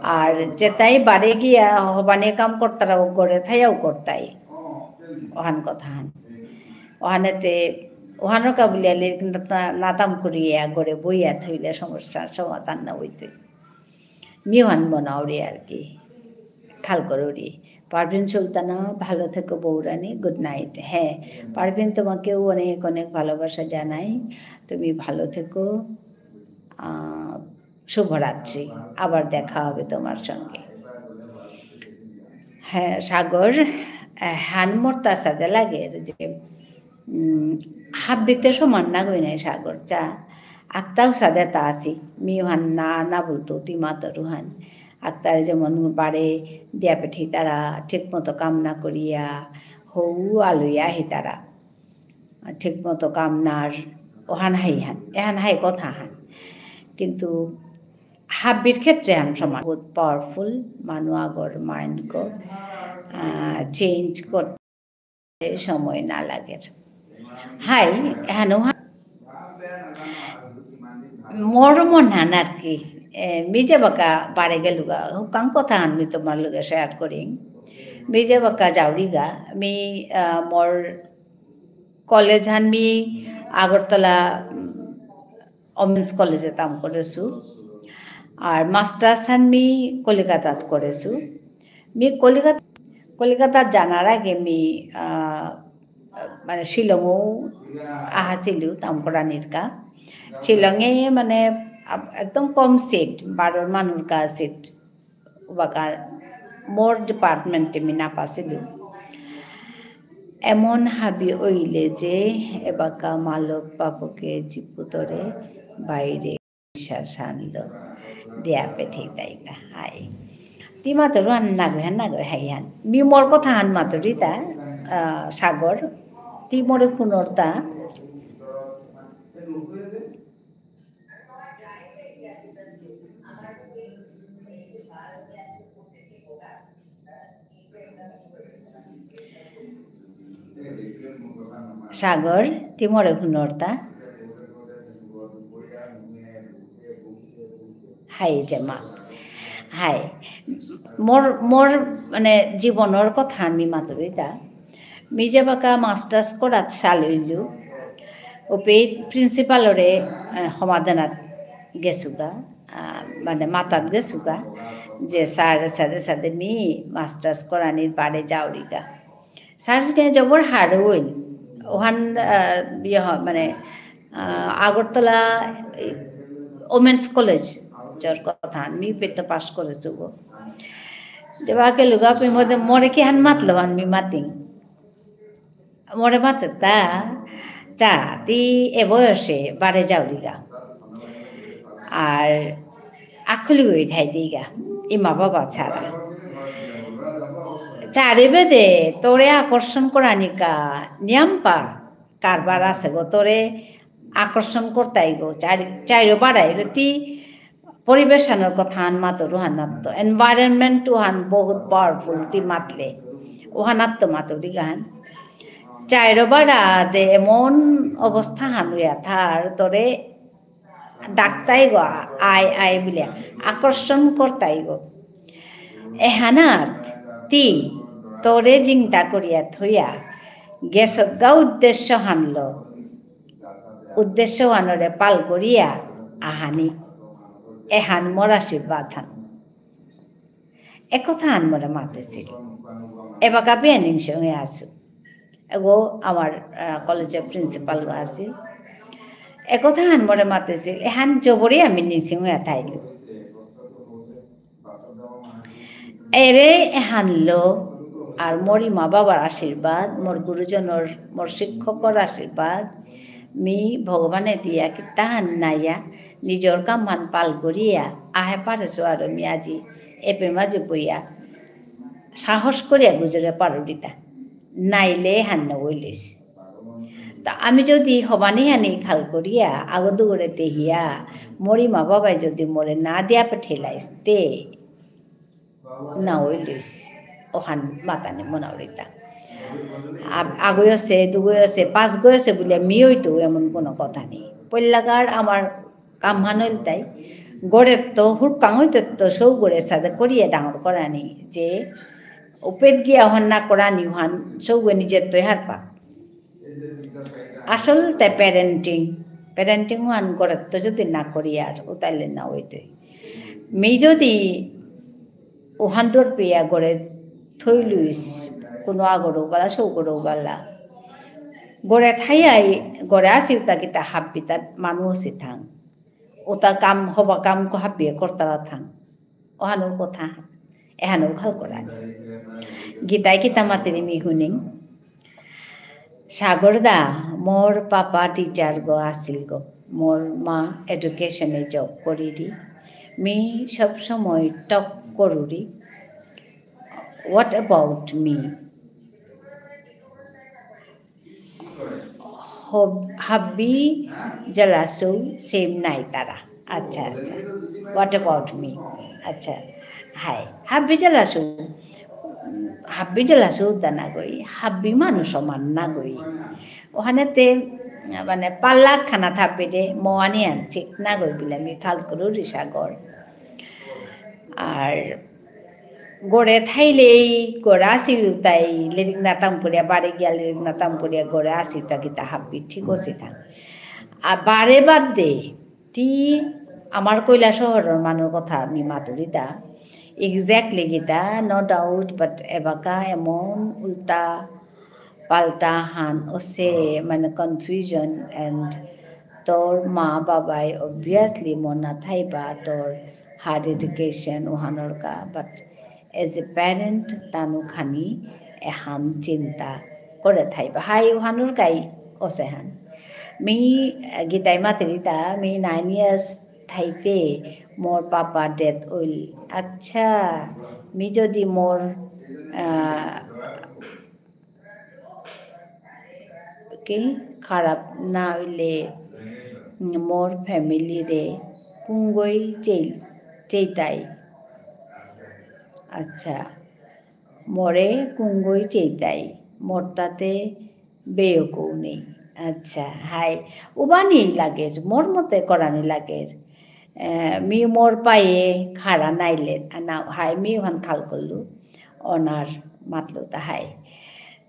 আর যেতাই বারে গিয়া হবানে কাম করতারা, ও ঘরে থাইয়াও করতাই। ওহান কথা হান। ওহানেতে, ওহানো কা বুলিয়ালে কিন্তু তা-, নাতাম করিয়া ঘরে বইয়া থাইলে সমস্যার সমাধান না হইতই। মি ওহান মনাউরি আর কি। খাল করুরি। পারভিন সুলতানা, ভালো থেকো বৌরানী, good night। হ্যাঁ, পারভিন, তোমাকেও অনেক অনেক ভালোবাসা জানাই। তুমি ভালো থেকো। আহ, শুভরাত্রি। আবার দেখা হবে তোমার সঙ্গে। হ্যাঁ, সাগর, আহ, হান মোর তা সাদে লাগে যে, উম, হাব্বিতে সমান না গই নাই সাগর চা। আক্তাও সাদে তা আসি। মি ওহান না, না বলতো, তি মাতর ওহান। আক্তারে যেমন বারে দিয়া পেঠেইতারা, ঠিক মতো কাম না করিয়া, হৌ আলুয়া হিতারা। ঠিক মতো কাম নার, ওহান হাই হান, এহান হাই কথা হান। কিন্তু হাব্বির ক্ষেত্রে হান সমান। বহুত powerful, মানু আগর mind গো, আহ, change করতে সময় না লাগে। হাই, এহানো হা-, মোর মন হান আর কি। এ, মি যে বাকা বারে গেলুগা, হুকাং কথা হান মি তোমার লগে share করিং। মি যে বাকা যাওরিগা, মি, আহ, মোর কলেজ হান মি আগরতলা, উম, Women's College এ তাম করেসু। আর masters হান মি কলিকাতাত করেসু। মি কলিকাতা, কলিকাতাত যানার আগে মি, আহ, মানে শিলংও আহাসিলু তাম করানির কা। শিলংয়ে মানে আব-, একদম কম seat, বারোর মানুর কা seat। উবাকা মোর department এ মি না পাসিলু। এমন হাবি অইলে যে এবাকা মালক বাপকে জিপুতরে বাইরে শাসানলো দিয়া পেঠেইতাইতা। হাই। তি মাতরু হান নাগই হান নাগই হাই হান। মি মোর কথা হান মাতরিতা, আহ, সাগর। তি মোরে হুনরতা। সাগর, তি মোরে হুনরতা। হাই যে মাত। হাই। মোর, মোর মানে জীবনর কথা আমি মাতুরিতা। মি যেবাকা masters করাত সাল হইলু, উপে principalরে, আহ, সমাধানাত গেসুগা, আহ, মানে মাতাত গেসুগা, যে স্যার, স্যারে সাদে মি masters করানির বারে যাওরিগা। স্যার হুনিয়া জবর হারৌ হইল। ওহান, আহ, ইয়ে হ-, মানে, আহ, আগরতলা, এই, Women's College, জর কথা, মি পেতো পাস করেসু গো। যেবাকা লুগা পে মজে মোরে কিহান মাতলো হান মি মাতিং। মোরে মাতেতা, চা, তি এ বয়সে বারে যাওরিগা। আর আখুলি হয়ে থাই দিগা, ইমা বাবা ছাড়া। চারিবেদে তোরে আকর্ষণ করানিকা নিয়াম পা কারবার আছে গো, তোরে আকর্ষণ করতাই গো, চারি-, চাইরো বাড়াই রতি পরিবেশনর কথা আন মাতুর উহানাত্ত, environment উহান বহুত powerful তি মাতলে, উহানাত্ত মাতুরি গান। চাইরো বাড়া দে এমন অবস্থা হান হইয়া থার, তোরে ডাকতাই গো, আয়, আয় বুলিয়া, আকর্ষণ করতাই গো। এহানাত তি তোরে জিংতা করিয়া থইয়া গেসগা উদ্দেশ্য হানলো, উদ্দেশ্য হানরে পাল করিয়া আহানি, এহান মোর আশীর্বাদ হান। এ কথা আন মোরে মাতেছিল। এবাকা বিয়ানিং সঙ্গে আসু। এগো আমার, আহ, কলেজর principal গো আছিল। এ কথা আন মোরে মাতেছিল। এহান জবরে আমি নিসিং হয়ে থাইলু। এরে এহান লো, আর মোর ইমা বাবার আশীর্বাদ, মোর গুরুজনর, মোর শিক্ষকর আশীর্বাদ, মি ভগবানে দিয়া কিতাহান নাইয়া, নিজর কামহান পাল করিয়া, আহে পারেসু আর মি আজি, এপে মাঝে বইয়া, সাহস করিয়া গুজরে পারুরিতা। নাইলে হান না ওইলিস। তা আমি যদি হবানি হানি খাল করিয়া, আগো দুগরে দেহিয়া, মোর ইমা বাবাই যদি মোরে না দিয়া পেঠেলাইস, তে না ওইলিস। ওহান মাতানি মনাউরিতা। আ-, আগো আছে, দুগো আছে, পাঁচগো আছে বুলে মি ওইতো এমন কোনো কথা নেই। পল্লাগার আমার কামহান ইলতাই, গরেত্ত হুরকাং হইতেত্ত সৌগরে সাদে করিয়া ডাঙর করানি, যে উপেদ গিয়া ওহান না করানি ওহান সৌগে নিজেত্তই হারপা। আসলতে parenting, parenting ওহান গরেত্ত যদি না করিয়ার, উতাইলে না হইতই। মি যদি ওহান ডর পেয়া গরে থইলুইস, কোনো আগরও বালা, সৌগরও বালা। গরে থাইয়াই, গরে আসি উতা কিতা হাব্বিতা মানু আসি থাং। উতা কাম, হবা কাম কো হাব্বিয়ে করতারা থাং। ওহানর কথা, এহানর খাল করানি। গীতায় কিতা মাতেরি মি হুনিং। সাগরদা, মোর পাপা teacher গো আসিল গো। মোর মা education এ job করিরি। মি সব সময় top করুরি। What about me? হব-, হাব্বি জেলাসু same নাই তারা। আচ্ছা, আচ্ছা। What about me? আচ্ছা। হাই। হাব্বি জেলাসু, হাব্বি জেলাসু দা না গই, হাব্বি মানু সমান না গই। ওহানেতে, মানে, পাল্লা খানা থাকবে দে, মোয়ানিয়ান ঠিক না গই বুলে মি খাল করুরি সাগর। আর গরে থাইলেই, গরে আসি উতাই, লেরিক নাতাম পড়িয়া, বারে গিয়া লেরিক নাতাম পড়িয়া, গরে আসি তা কিতা হাব্বি ঠিক আছে তা। আর বারে বাদ দে, তি আমার কৈলাসহরর মানুর কথা আমি মাতুরিতা। Exactly গীতা, no doubt, but এবাকা এমন উল্টা পাল্টা হান ওসে, মানে, confusion and তোর মা বাবাই obviously মনা থাইবা তোর higher education ওহানর কা, but as a parent Tanu খানি এহান চিন্তা করে থাইবা। হাই ওহানর কাই ওসে হান। মি, আহ, গীতাই মাতেরিতা, মি nine years থাইতে মোর পাপা death হইল। আচ্ছা, মি যদি মোর, আহ, কি খারাপ না হইলে মোর family রে কুঙ্গই চেই-, চেইতাই। আচ্ছা, মোরে কুঙ্গই চেইতাই, মোর তাতে বেয়কও নেই। আচ্ছা, হাই, উবানি লাগের, মোর মতে করানি লাগের। এ, মি মোর পায়ে খাড়া নাইলে, আ, না, হাই মি ওহান খাল করলু, অনার মাতলু তা হাই।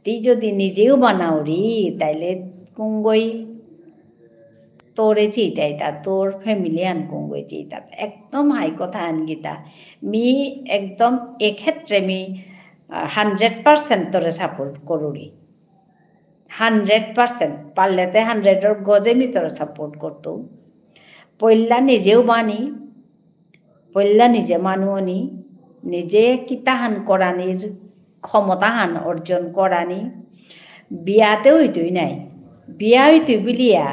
তি যদি নিজেও বানাউরি, তাইলে কুঙ্গই তোরে চিতাইতা, তোর family আন কুঙ্গই চিতা। একদম হাই কথা আন গীতা। মি একদম এক্ষেত্রে মি, আ, hundred percent তোরে support করুরি। Hundred percent। পারলেতে hundred র গজে মি তোরে support করতু। পইলা নিজেও বানি, পইলা নিজে মানু অনি, নিজে কিতাহান করানির ক্ষমতাহান অর্জন করানি, বিয়াতে হইতই নাই। বিয়া হইতই বুলিয়া,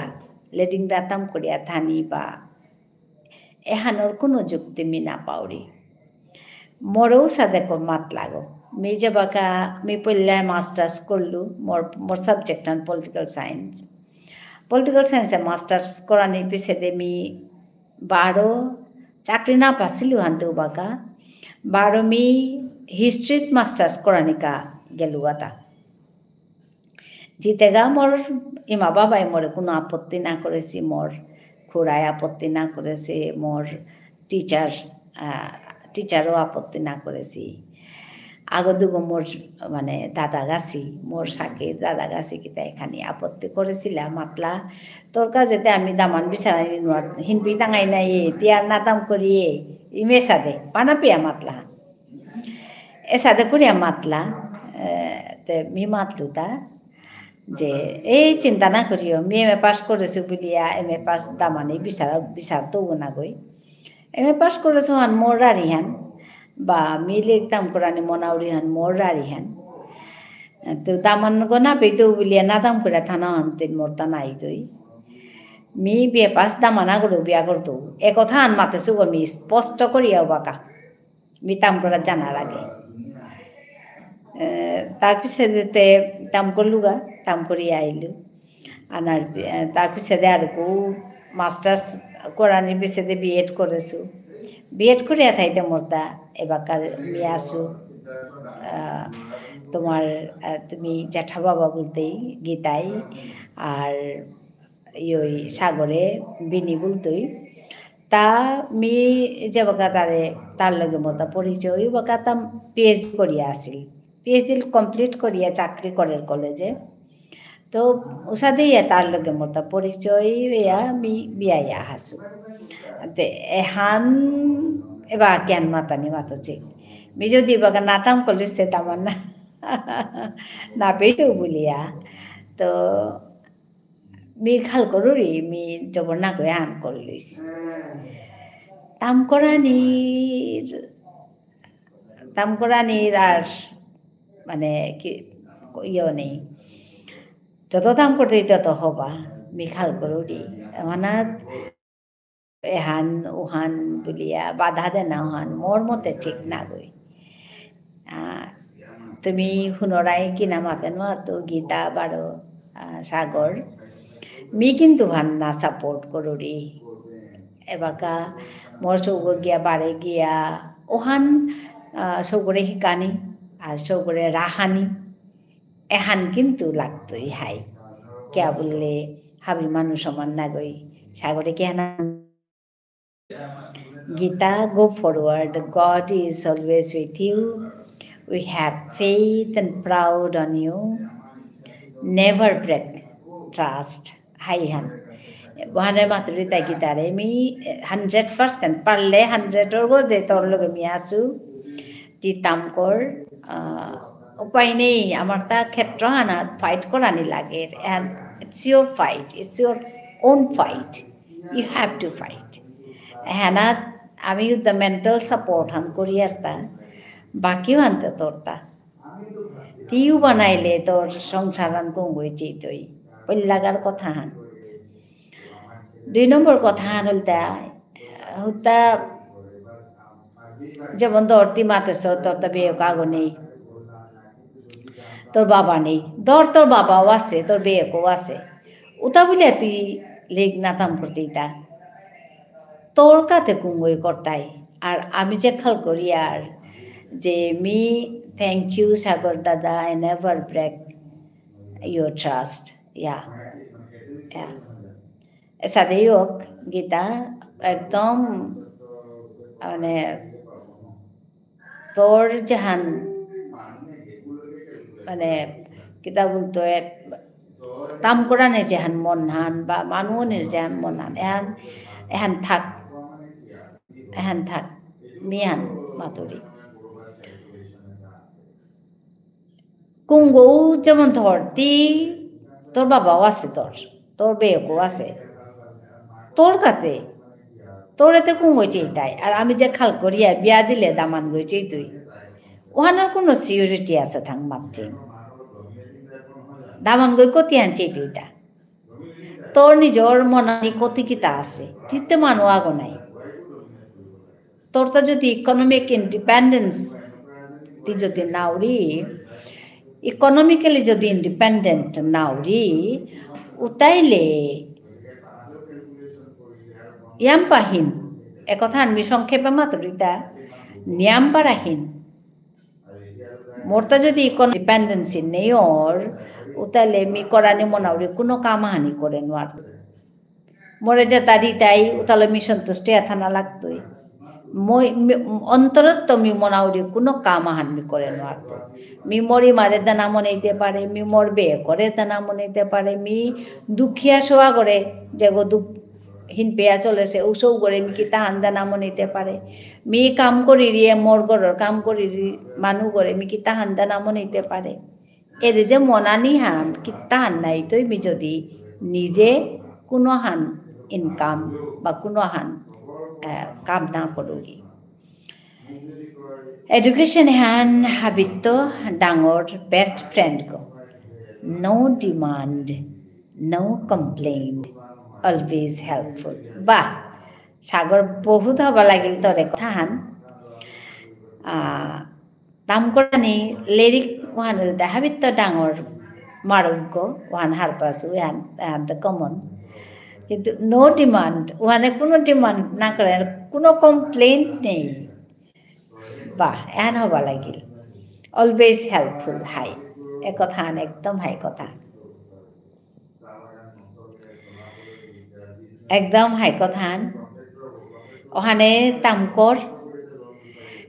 লেডিং দাতাম করিয়া থানি বা এহানর কোনো যুক্তি মি না পাউরি। মোরও সাদে কো মাত লাগো। মি যেবাকা, মি পইলা masters করলু, মোর, মোর subject আন political science। Political science এ masters করানি পিছেদে মি বারো চাকরি না পাসিলু হানতে উবাকা, বারো মি history ত masters করানিকা গেলুগাতা। জিতেগা মোর ইমা বাবাই মোরে কোনো আপত্তি না করেসি, মোর খুড়াই আপত্তি না করেসে, মোর teacher, আহ, teacher ও আপত্তি না করেসি। আগো দুগো মোর, মানে, দাদা গাছি, মোর সাকির দাদা গাছি কিতা এখানি আপত্তি করেসিলা, মাতলা, তোর কাজেতে আমি দামান বিচারানি নুয়ার, হিনপি তাঙাই নাই, তিয়ার নাতাম করিয়ে, ইমেসাদে, পানাপিয়া মাতলা। এসাদে করিয়া মাতলা, এ, তে মি মাতলুতা, যে, এই চিন্তা না করিও, মি এম এ পাস করেসু বুলিয়া, এম এ পাস দামানি বিচার, বিচার তো না গই। এম এ পাস করেসু হান মোর রারি হান, বা মি লেরিক তাম করানি মনাউরি হান মোর রারি হান। তো দামান গো না পেইতো বুলিয়া না তাম করে থানা হানতে মোর তা নাই তুই। মি বিয়ে পাস দামানা করে বিয়া করতো। এ কথা হান মাতেসু গো মি স্পষ্ট করিয়া বাকা। মি তাম করা জানার আগে। এ, তার পিছেদে তে তাম করলুগা, তাম করিয়া আইলু। আনার, এ, তার পিছেদে আর কো masters করানির পিছেদে বি এড করেসু। বি এড করিয়া থাইতে মোরতা এবাকার মি আসু। আ, তোমার, আ, তুমি জেঠা বাবা বলতেই গীতাই, আর ইয়ই সাগরে বিনি বলতই। তা মি যেবাকা তারে, তার লগে মোরতা পরিচয়, বাকা তা পিএইচডি করিয়া আসিল। পিএইচডি complete করিয়া চাকরি করের কলেজে। তো উসাদে ইয়া তার লগে মোরতা পরিচয় ইয়া মি বিয়া ইয়া হাসু। তে এহান এবা কেন মাতানি মাতছে। মি যদি বাকা নাতাম কলেজ তে তামান্না না পেইতো বুলিয়া। তো মি খাল করুরি, মি জবর না করে আন করলুইস। তাম করানির, তাম করানির আর মানে কি ইয়ে নেই। যত তাম করতে তত হবা, মি খাল করুরি। মানে এহান, উহান বুলিয়া বাধা দেনা উহান মোর মতে ঠিক না গই। আ, তুমি হুনরাই কিনা মাতে নোয়ারতো গীতা বারো, আ, সাগর। মি কিন্তু হান না support করুরি। এবাকা মোর সৌগ গিয়া বারে গিয়া ওহান, আ, সৌগরে হিকানি আর সৌগরে রাহানি। এহান কিন্তু লাগতই হাই। কিয়া বুললে হাবি মানু সমান না গই। সাগরে কি হানা Gita, go forward. God is always with you. We have faith and proud on you. Never break trust. হাই হান। ওহানে মাতুরি তা গীতারে মি hundred percent পারলে hundred অর গজে তোর লগে মি আসু। তি তাম কর, আহ, উপায় নেই, আমার তা ক্ষেত্র হানা fight করানি লাগে। And it's your fight, it's your own fight. You have to fight. এহানাত আমি the mental support হান করি আর তা, বাকিও আনতে তোরতা। তিউ বানাইলে তোর সংসার হান কম হয়ে যেতই। ওই লাগার কথা হান। দুই নম্বর কথা হান হলতা, হুতা যেমন ধর তি মাতেছ, তোর তো বেয়ক আগো নেই, তোর বাবা নেই। ধর তোর বাবাও আছে, তোর বেয়কও আছে। উতা বুলিয়া তি লেগ না তাম করতে ইতা। তোর কাতে কুঙ্গই করতাই। আর আমি যে খাল করি আর যে মি, thank you সাগর দাদা, I never break your trust. Yeah. Yeah. এসাদেই হোক, গীতা, একদম মানে তোর যেহান মানে কিতা বুলতো এ, তাম করানির যেহান মনহান বা মানু অনির যেহান মনহান এহান এহান থাক, এহান থাক, মিহান মাতুরি। কুঙগউ যেমন ধর, তি, তোর বাবাও আছে তোর, তোর বেয়কও আছে। তোর কাছে, তোর এতে কুঙগই চেইতাই। আর আমি যে খাল করিয়া বিয়া দিলে দামানগই চেইতই। ওহানর কোনো security আছে থাং মাতছি। দামানগই কতিহান চেইতইতা। তোর নিজর মনানি কতি কিতা আছে। তিতে মানু আগো নাই। তোরতা যদি economic independence তি যদি নাউরি, economically যদি independent নাউরি, উতাইলে ইয়াম্পাহিন, একথা আমি সংক্ষেপে মাতুরিতা, নিয়াম্পারাহিন। মোরতা যদি কোনো dependency নেই অর, উতাইলে মি করানি মনাউরি কোনো কাম হানি করে নোয়ার। মোরে যেতা দিতাই, উতালে মি সন্তুষ্ট ইয়া থানা লাগতই। মই, মি, অন্তরত মি মনাউরি কোনো কাম আহান মি করে নোয়ারতই। মি মরি মারে দানা মনেইতে পারে, মি মোর বে করে দানা মনেইতে পারে, মি দুখিয়া সোয়া করে, যেগো দুখ হিন পেয়া চলেছে, ঔসৌ করে মি কিতাহান দানা মনেইতে পারে। মি কাম করিরিয়ে, মোর ঘরর কাম করিরি মানু করে, মি কিতাহান দানা মনেইতে পারে। এরে যে মনানি হান, কিত্তা হান নাই, তই মি যদি নিজে কোনো হান income বা কোনো হান, আহ, কাম না করুরি। Education হান হাবিত্ত ডাঙর best friend গো। No demand, no complaint, always helpful। বাহ, সাগর বহুত হবা লাগিল তোরে কথা হান। আহ, তাম করানি লেরিক ওহান বুলতে হাবিত্ত ডাঙর মারুগ্য ওহান হারপাসু ওহান, ওহান তো common। কিন্তু no demand, ওহানে কোনো demand না করে, কোনো complaint নেই। বাহ, এহান হবা লাগিল। Always helpful, high. এ কথা হান একদম হাই কথা। একদম হাই কথান। ওহানে তামকর।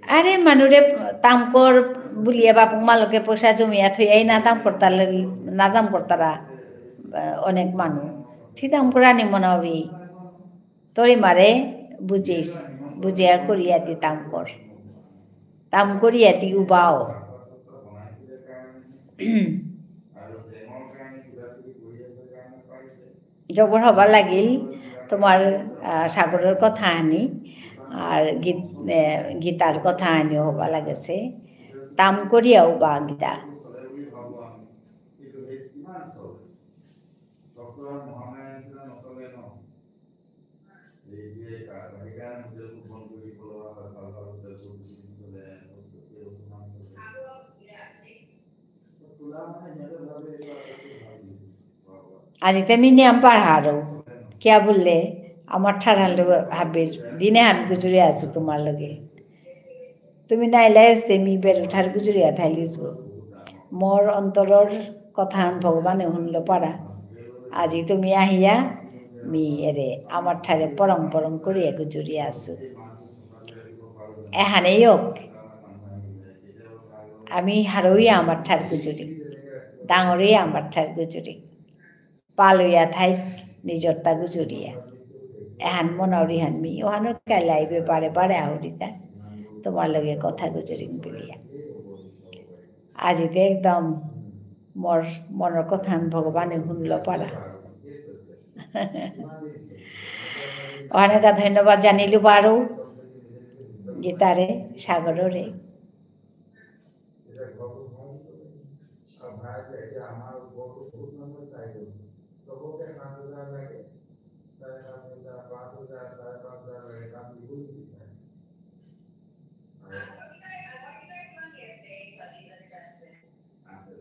আরে মানুরে তামকর বুলিয়া বাপক মালকে পয়সা জমিয়া থইয়াই না তাম করতালে, না তাম করতারা, আহ, অনেক মানু। থি তাম করানি মনাউরি। তোরে মারে বুঝিস, বুঝিয়া করিয়া তি তাম কর। তাম করিয়া তি উবাও। জবর হবা লাগিল তোমার, আহ, সাগরর কথা আনি, আর গীত-, এ, গীতার কথা আনিও হবা লাগেছে। তাম করিয়া উবা গীতা। আজি তে মি নিয়াম পারহারো। কিয়া বুললে, আমার ঠারহান লগে হাবির দিনে হান গুজুরে আসু তোমার লগে। তুমি নাইলে আসতে মি বেরু ঠার গুজুরিয়া থাইলিস গো। মোর অন্তরর কথাহান ভগবানে হুনল পারা। আজি তুমি আহিয়া মি এরে আমার ঠারে পরম পরম করিয়া গুজুরিয়া আসু। এহানেই হোক। আমি হারৌই আমার ঠার গুজুরি। ডাঙরই আমার ঠার গুজুরি। পালুয়া থাইক নিজরতা গুজুরিয়া। এহান মনাউরিহান মি, ওহানর কাইলে আইবে বারে বারে আহুরিতা। তোমার লগে কথা গুজুরিম বুলিয়া। আজি তে একদম মোর মনর কথাহান ভগবানে হুনল পারা। অনেক ধন্যবাদ জানিলু বারো গীতারে, সাগররে। এতিয়া ঘৰটো হওঁ বুলি ক'লে। আৰু ভাড়া এতিয়া, এতিয়া আমাৰ ঘৰটো বহুত মানুহে চাই গ'ল। চবকে সাত হাজাৰ লাগে, চাৰে সাত হাজাৰ, পাঁচ হাজাৰ, চাৰে পাঁচ হাজাৰ লাগে, তাত দিবই নিবিচাৰে। আৰু আঠ হাজাৰ।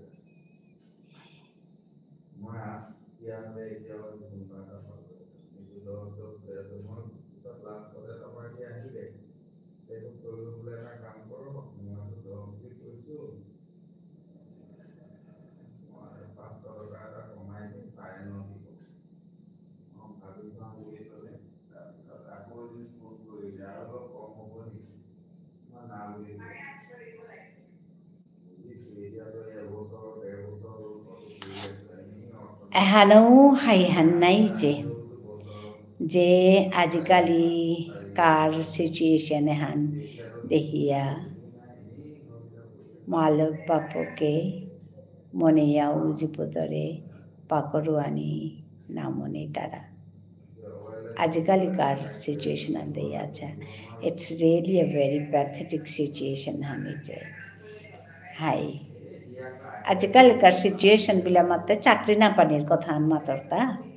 মই আঠ, তেতিয়াহ'লে এতিয়া মই কোনোবা এটা পালোঁ। কিন্তু দহ, দহ, ডেৰ, মই পিছত লাষ্টত এটা পাৰ্টি আহিলে। এইটো কৰিলোঁ বোলে, এটা কাম কৰক, মইতো দহ বুলি কৈছোঁ। এহানো হাইহান নাই যে, যে আজিকালি কার situation এহান দেখিয়া মালক বাপকে মনেয়া উজিপুতরে পাকরুয়ানি নামনি তারা। আজিকালিকার situation আনতে আছে। It's really a very pathetic situation হানি যে। হাই। আজিকালিকার situation বিলা মাতে চাকরি না পানির কথা আন মাতরতা।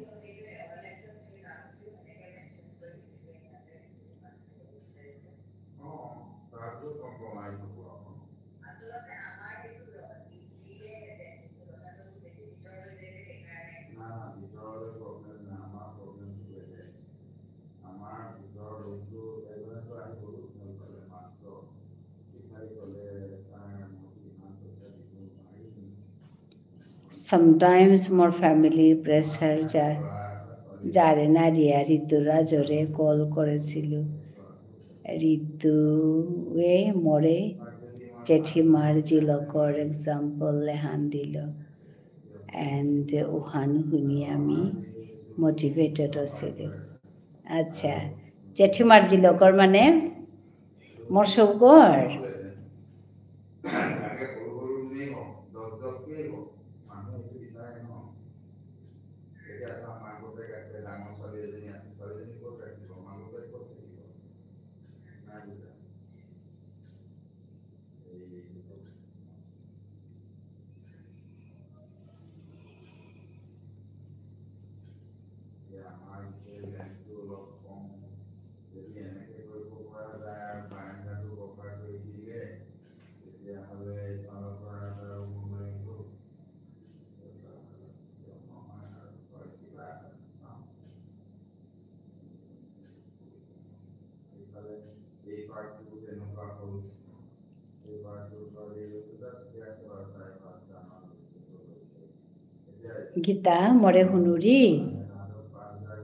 Sometimes মোর family pressure যা-, যারে না রিয়া ঋতুরাজরে call করেছিল। ঋতুয়ে মোরে জেঠিমার জিলকর example লেহান দিল। And উহান হুনি আমি motivated হসিল। আচ্ছা, জেঠিমার জিলকর মানে মোর সৌগর। গীতা, মোরে হুনুরি,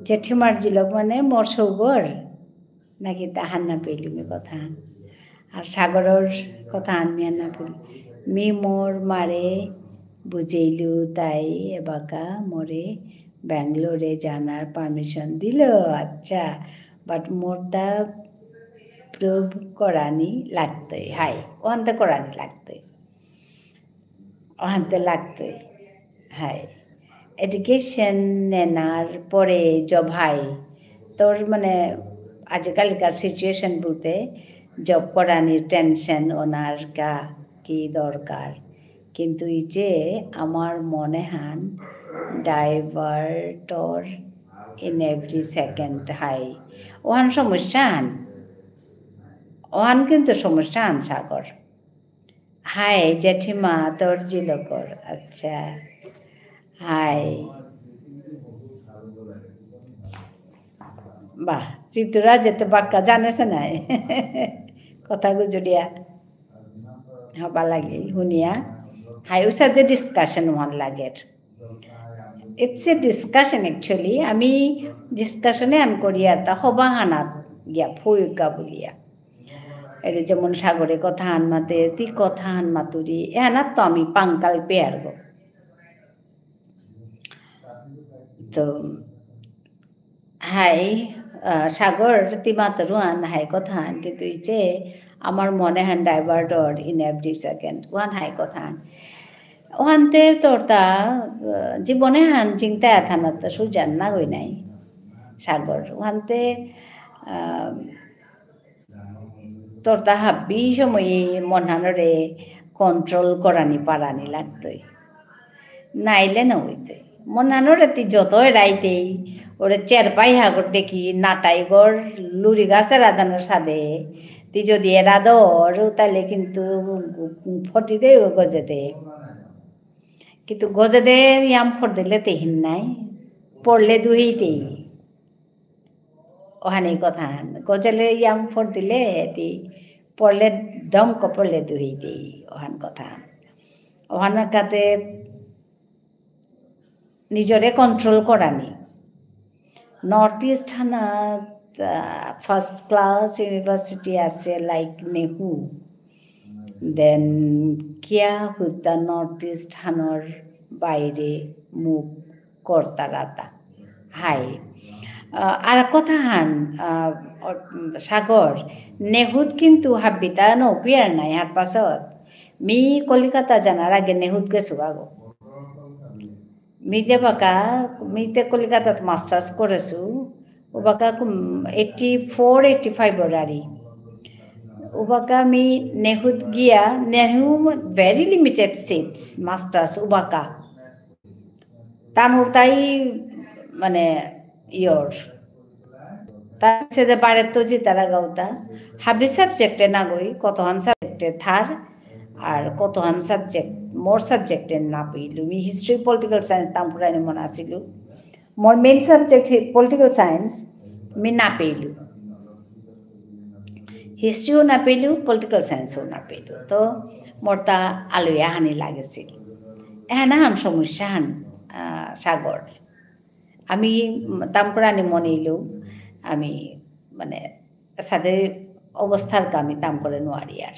জেঠিমার জিলক মানে মোর সৌগর, নাকি তাহার না পেইলু মি কথা? আর সাগরর কথা আন মি আর না পেইলু। মি মোর মারে বুঝেইলু তাই এবাকা মোরে ব্যাঙ্গালোরে যানার permission দিল। আচ্ছা, but মোরতা prove করানি লাগতই, হাই, ওহানতে করানি লাগতই। ওহানতে লাগতই। হাই। Education নেনার পরে job হাই। তোর মানে আজিকালিকার situation বলতে job করানির tension ওনার কা কি দরকার। কিন্তু এই যে আমার মনে হান diverter in every second হাই। ওহান সমস্যা হান। ওহান কিন্তু সমস্যা হান সাগর। হাই, জেঠিমা, তোর জিলকর। আচ্ছা। হাই। বাহ, ঋতুরাজ এত বাক্কা জানেসে নাই। কথা গুজরিয়া। হবা লাগি, হুনিয়া। হাই, উসাদে discussion ওহান লাগের। It's a discussion actually। আমি discussion এহান করি আর তা হবা হানাত গিয়া ফুইকা বুলিয়া। এরে যেমন সাগরে কথা হান মাতে, তি কথা হান মাতুরি, এহানাত তো আমি পাঙ্কাল পেয়ার গো। তো হাই, আহ, সাগর, তি মাতরু আন হাই কথা আন, কিন্তু ইচে আমার মনে হান diverter in every second, ওহান হাই কথা আন। ওহানতে তোরতা, আহ, জীবনে হান চিন্তা থানাত সুজান না গই নাই, সাগর। ওহানতে, আহ, তোরতা হাব্বি সময়ে মনহানরে control করানি পারানি লাগতই। নাইলে না হইতে। মনহানরে তি যত এড়াইতেই, ওরে চেরপাই হাগর দেখি, নাটাই গর, লুরি গাছের আদানের সাদে, তি যদি এড়া দর, তাহলে কিন্তু ফটি দে গজে দে। কিন্তু গজে দে ইয়াম ফট দিলে তেহিন নাই, পড়লে দুহিতেই। ওহানি কথা হান। গজেলে ইয়াম ফর দিলে, এতি পড়লে দম কপড়লে দুহি দেই, ওহান কথা হান। ওহান কাতে নিজরে control করানি। North East হানাত, আহ, first class university আছে, like নেহু। Then কিয়া হুদ্দা North East হানর বাইরে move করতারাতা। হাই। আহ, আর কথা হান, আহ, অ-, উম, সাগর, নেহুত কিন্তু হাব্বিতা নপিয়ার নাই হার পাছত। মি কলিকাতা জানার আগে নেহুত গেসুগা গো। মি যেবাকা, মি তে কলিকাতাত masters করেসু, উবাকা কুম, eighty four, eighty five ওরারি। উবাকা মি নেহুত গিয়া, নেহু very limited seats, masters উবাকা। তানুর তাই, মানে, ইয়র। তার সেদে বারে তো যে তারা গাউতা। হাবি subject এ না গই, কতহান subject এ থার, আর কতহান subject, মোর subject এ না পেইলু। মি history, political science তাম পুরানি মন আসিলু। মোর main subject হি-, political science, মি না পেইলু। History ও না পেইলু, political science ও না পেইলু। তো মোর তা আলুয়া হানি লাগেসিল। এহান আহান সমস্যা হান, আহ, সাগর। আমি তাম করানি মনেইলু, আমি মানে সাদে অবস্থার কা আমি তাম করে নোয়ারি আর।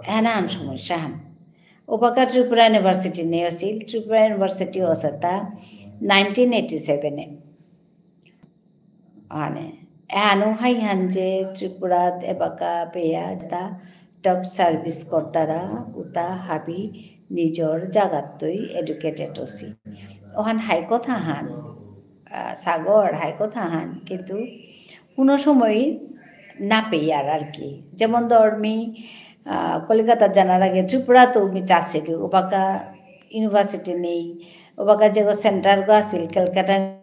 এহান আহান সমস্যা হান। উবাকা ত্রিপুরা University নেই আসিল, ত্রিপুরা University অসাতা nineteen eighty seven এ। আনে, এহানউ হাইহান যে ত্রিপুরাত এবাকা পেয়া যেতা top service করতারা, উতা হাবি নিজর জাগাত্তই educated অসি। ওহান হাই কথা হান, আহ, সাগর হাই কথা হান, কিন্তু কোনো সময় না পেয়ার আর কি। যেমন ধর মি, আহ, কলিকাতা জানার আগে ত্রিপুরাত মি চাসিলু, ওবাকা university নেই, ওবাকা যেগো center গো আসিল, ক্যালকাটা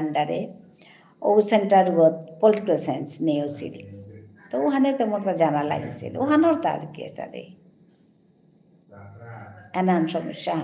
under এ, ও center গত political science নেই অসিল। তো ওহানে তো মোর তা জানা লাগিছিল, ওহানর তার কি সাদে। এনান সমস্যা।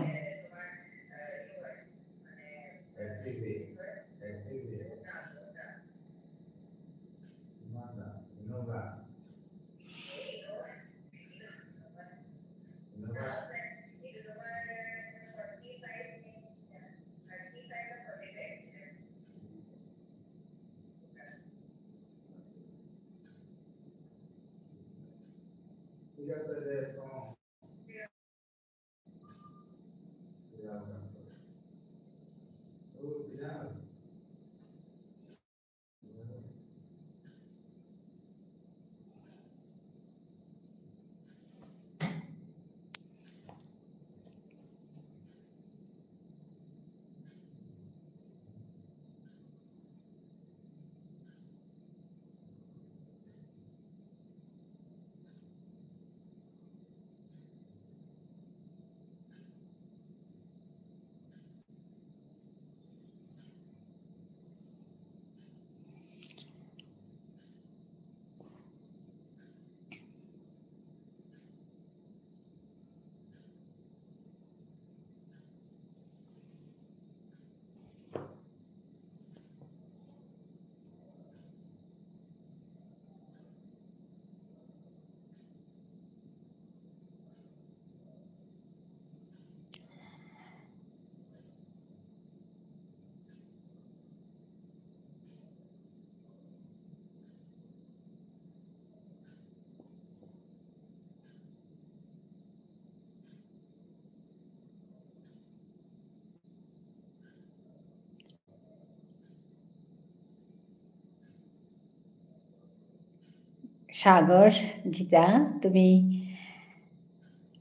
সাগর, গীতা, তুমি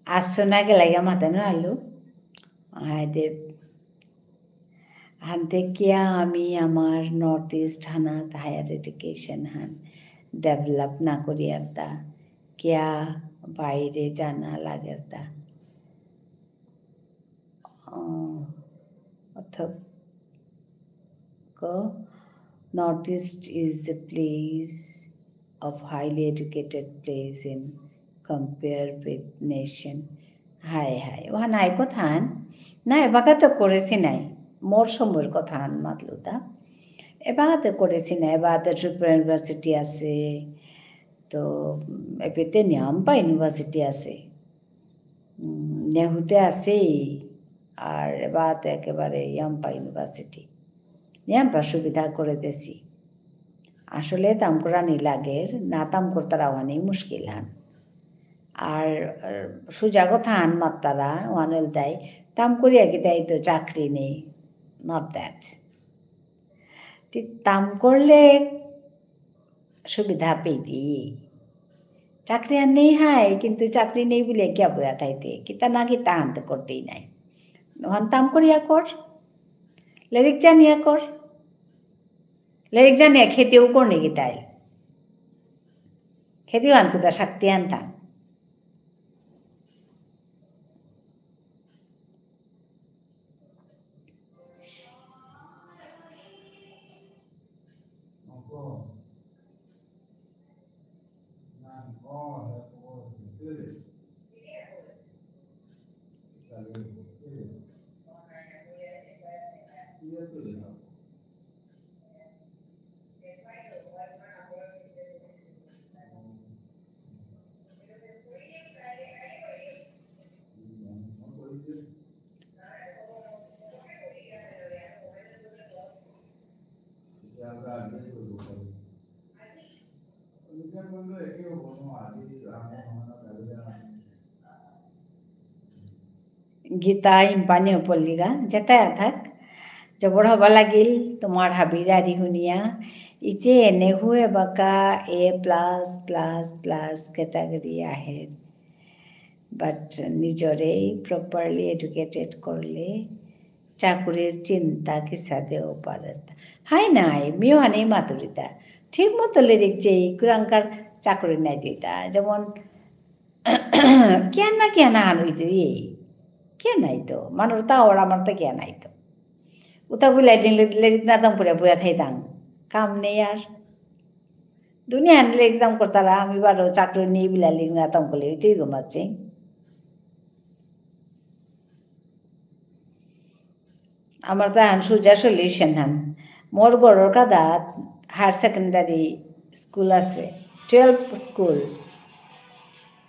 আসছো না গেলাইগা মাতে না আলু? আয় দে। হানতে কিয়া আমি আমার North East হানাত higher education হান develop না করিয়ার তা, কিয়া বাইরে জানা লাগের তা? আহ, অর্থাৎ ক, North East is a place of highly educated place in compare with nation. High high, ওহান হাই কথান। না, এবাকাতে করেসি নাই। মোর সময়র কথান মাতলুতা। এবাকাতে করেসি নাই, এবাকাতে ত্রিপুরা University আছে। তো, উম, এপেতে নিয়াম্পা University আছে। উম, নেহুতে আছেই, আর এবাকাতে একেবারে ইয়াম্পা University। ইয়াম্পা সুবিধা করে দেসি। আসলে তাম করানি লাগের, না তাম করতারা ওহানি মুশকিল হান। আর, আর সুজা কথা আন মাত্তারা, ওহান ইলতাই, তাম করিয়া কিতা ইতো চাকরি নেই, not that. তি তাম করলে সুবিধা পেইতি। চাকরি আর নেই হায়, কিন্তু চাকরি নেই বুলিয়া কিয়া বয়া থাইতে? কিতা না কিতা আনতে করতেই নাই। ওহান তাম করিয়া কর। লেরিক জানিয়া কর। লেরিক জানিয়া খেতিও কর নি কিতাই। খেতিও আনতে দা শক্তি আনতা। গীতা ইম্পানি পল্লিগা, যেতা থাক। জবর হবা লাগিল তোমার হাবির আরি হুনিয়া। ইচে এনে হুয়ে বাকা A plus plus plus category আহের। But নিজরেই properly educated করলে চাকুরির চিন্তা কিসাদেও পারের। হাই নাই, মিও হানি মাতুরিতা। ঠিক মতো লেরিক যেই কুরাংকার চাকুরি নাই দিতা। যেমন, কিয়া না কিয়া না হান হইতো এই। কিয়া নাই তো। মানুর তা ওর আমার তো কিয়া নাই তো। উতা বুলাই দিন লে-, লেরিক না তাম করে বয়া থাইতাম। কাম নেই আর। দুনিয়া হান লেরিক তাম করতারা, আমি বারো চাকরি নেই বুলাই লেরিক না তাম করলে হইতোই গো মাতছি। আমার তো এখন সুজা solution হান। মোর ঘরর কাদাত higher secondary school আছে, twelve school।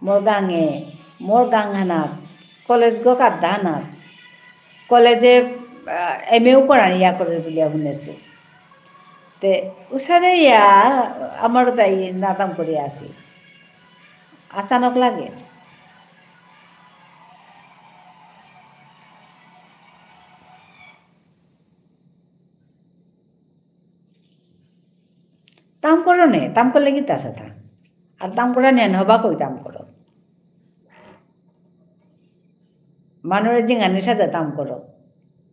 মোর গাঙে, মোর গাঙ হানাত, কলেজ গো কাদ্দা হানাত। কলেজে, আহ, M A ও করানি ইয়া করে বুলিয়া শুনেছি। তে উসাদে ইয়া আমার তাই নাতাম করে আসি। আচানক লাগে। তাম করো নে, তাম করলে কি তাসা থা? আর তাম করা নেন হবা কই তাম করো। মানুরে জিঙ্গানি সাথে তাম করো।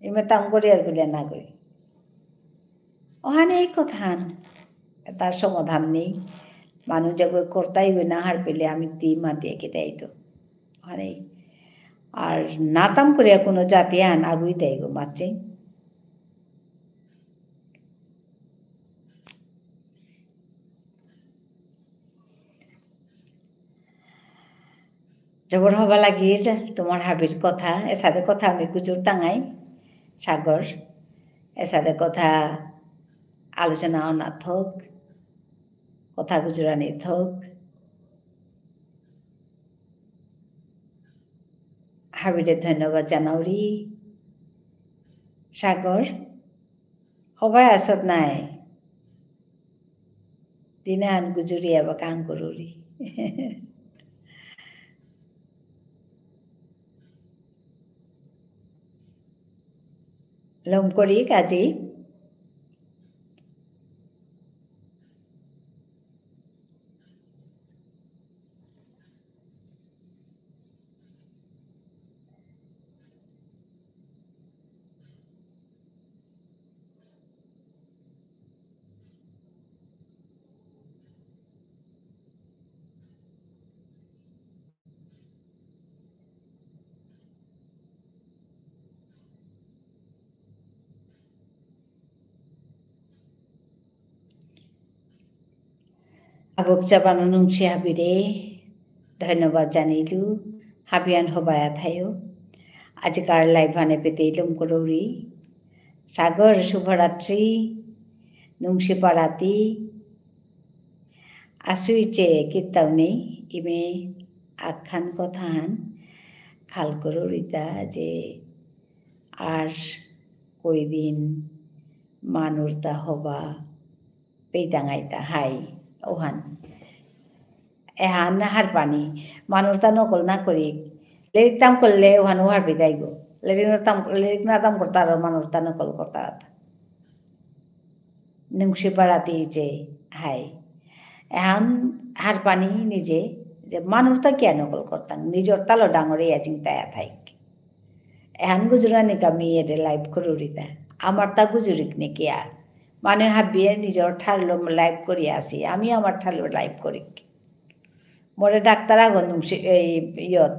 ইমে তাম করি আর বুলিয়া না করি। ওহানে এই কথা। তার সমাধান নেই। মানু যে কই করতাই হই না হার পেলে আমি তি মাতিয়ে কে দেয় তো। ওহানে আর না তাম করিয়া কোনো জাতি আন আগুই দেয় গো মাতছে। জবর হবা লাগিল তোমার হাবির কথা, এসাদে কথা আমি গুজুর তাঙাই, সাগর, এসাদে কথা আলোচনা অনা থক, কথা গুজুরানি থক। হাবিরে ধন্যবাদ জানাউরি। সাগর, হবাই আসত নাই। দিনান গুজুরিয়া বা কাং করুরি। লম করি কাজী। আবক চাবানো নুংসি হাবিরে ধন্যবাদ জানিলু, হাবিয়ান হবায়া থায়ো। আজিকার live হানে পেতেই লম করৌরি। সাগর শুভরাত্রি, নুংসি পারাতি, আসুইচে কিত্তাও নেই, ইমে আখান কথাহান খাল করুরিতা যে আর কয়দিন মানুরতা হবা পেইতাঙাইতা হাই ওহান। এহান হারপানি, মানুরতা নকল না করিক। লেরিক তাম করলে ওহান হারপি যাইগো। লেরিক না তাম, লেরিক না তাম করতারা মানুরতা নকল করতারা। নুংশিপারাতি যে হাই। এহান হারপানি নিজে যে মানুরতা কিয়া নকল করতাং, নিজরতালো ডাঙরিয়া জিংতায়া থাইক। এহান গুজরানিকা মি এরে live করুরিতা। আমারতা গুজুরিক নে কিয়া। মানে হাবিয়ে নিজর ঠারলো live করিয়া আসি, আমি আমার ঠারলো live করিক। মোরে ডাক্তার আগো নুংশি-, এই ইয়ত,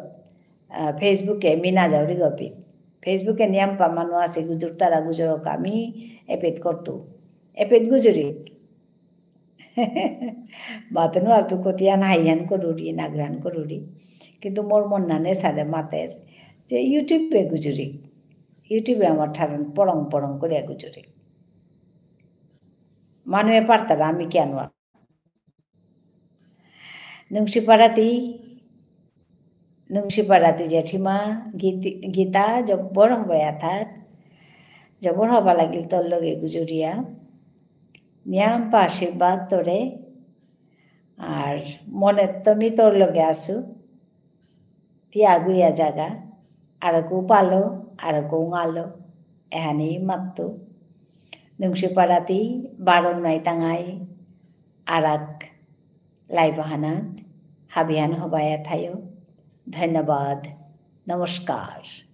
আহ, Facebook-এ মি না যাউরি গপি। Facebook-এ নিয়াম পা মানু আসে গুজুরতারা গুজুরক আমি এপেত করতু। এপেত গুজুরি। মাতে নুয়ারতু কতিয়ান হাইহান করুরি, নাগহান করুরি। কিন্তু মোর মন নানে সাদে মাতের যে YouTube-এ গুজুরি। YouTube-এ আমার ঠারন পড়ং পড়ং করিয়া গুজুরি। মানুয়ে পারতারা আমি কিয়া নুয়ার। নুংশিপারাতি, নুংশিপারাতি জেঠিমা, গীতি-, গীতা, জব্বর হবায়া থাক। জব্বর হবা লাগিল তোর লগে গুজুরিয়া। নিয়াম পা আশীর্বাদ তোরে। আর মনে তো মি তোর লগে আসু। তি আগুইয়া জাগা। আরকু পালো, আরকু ঙালো। এহানি মাত্তু। নুংশিপারাতি, বারো নাই তাঙাই। আরাক live হানাত। হাবিহান হবায়া থায়ো। ধন্যবাদ। নমস্কার।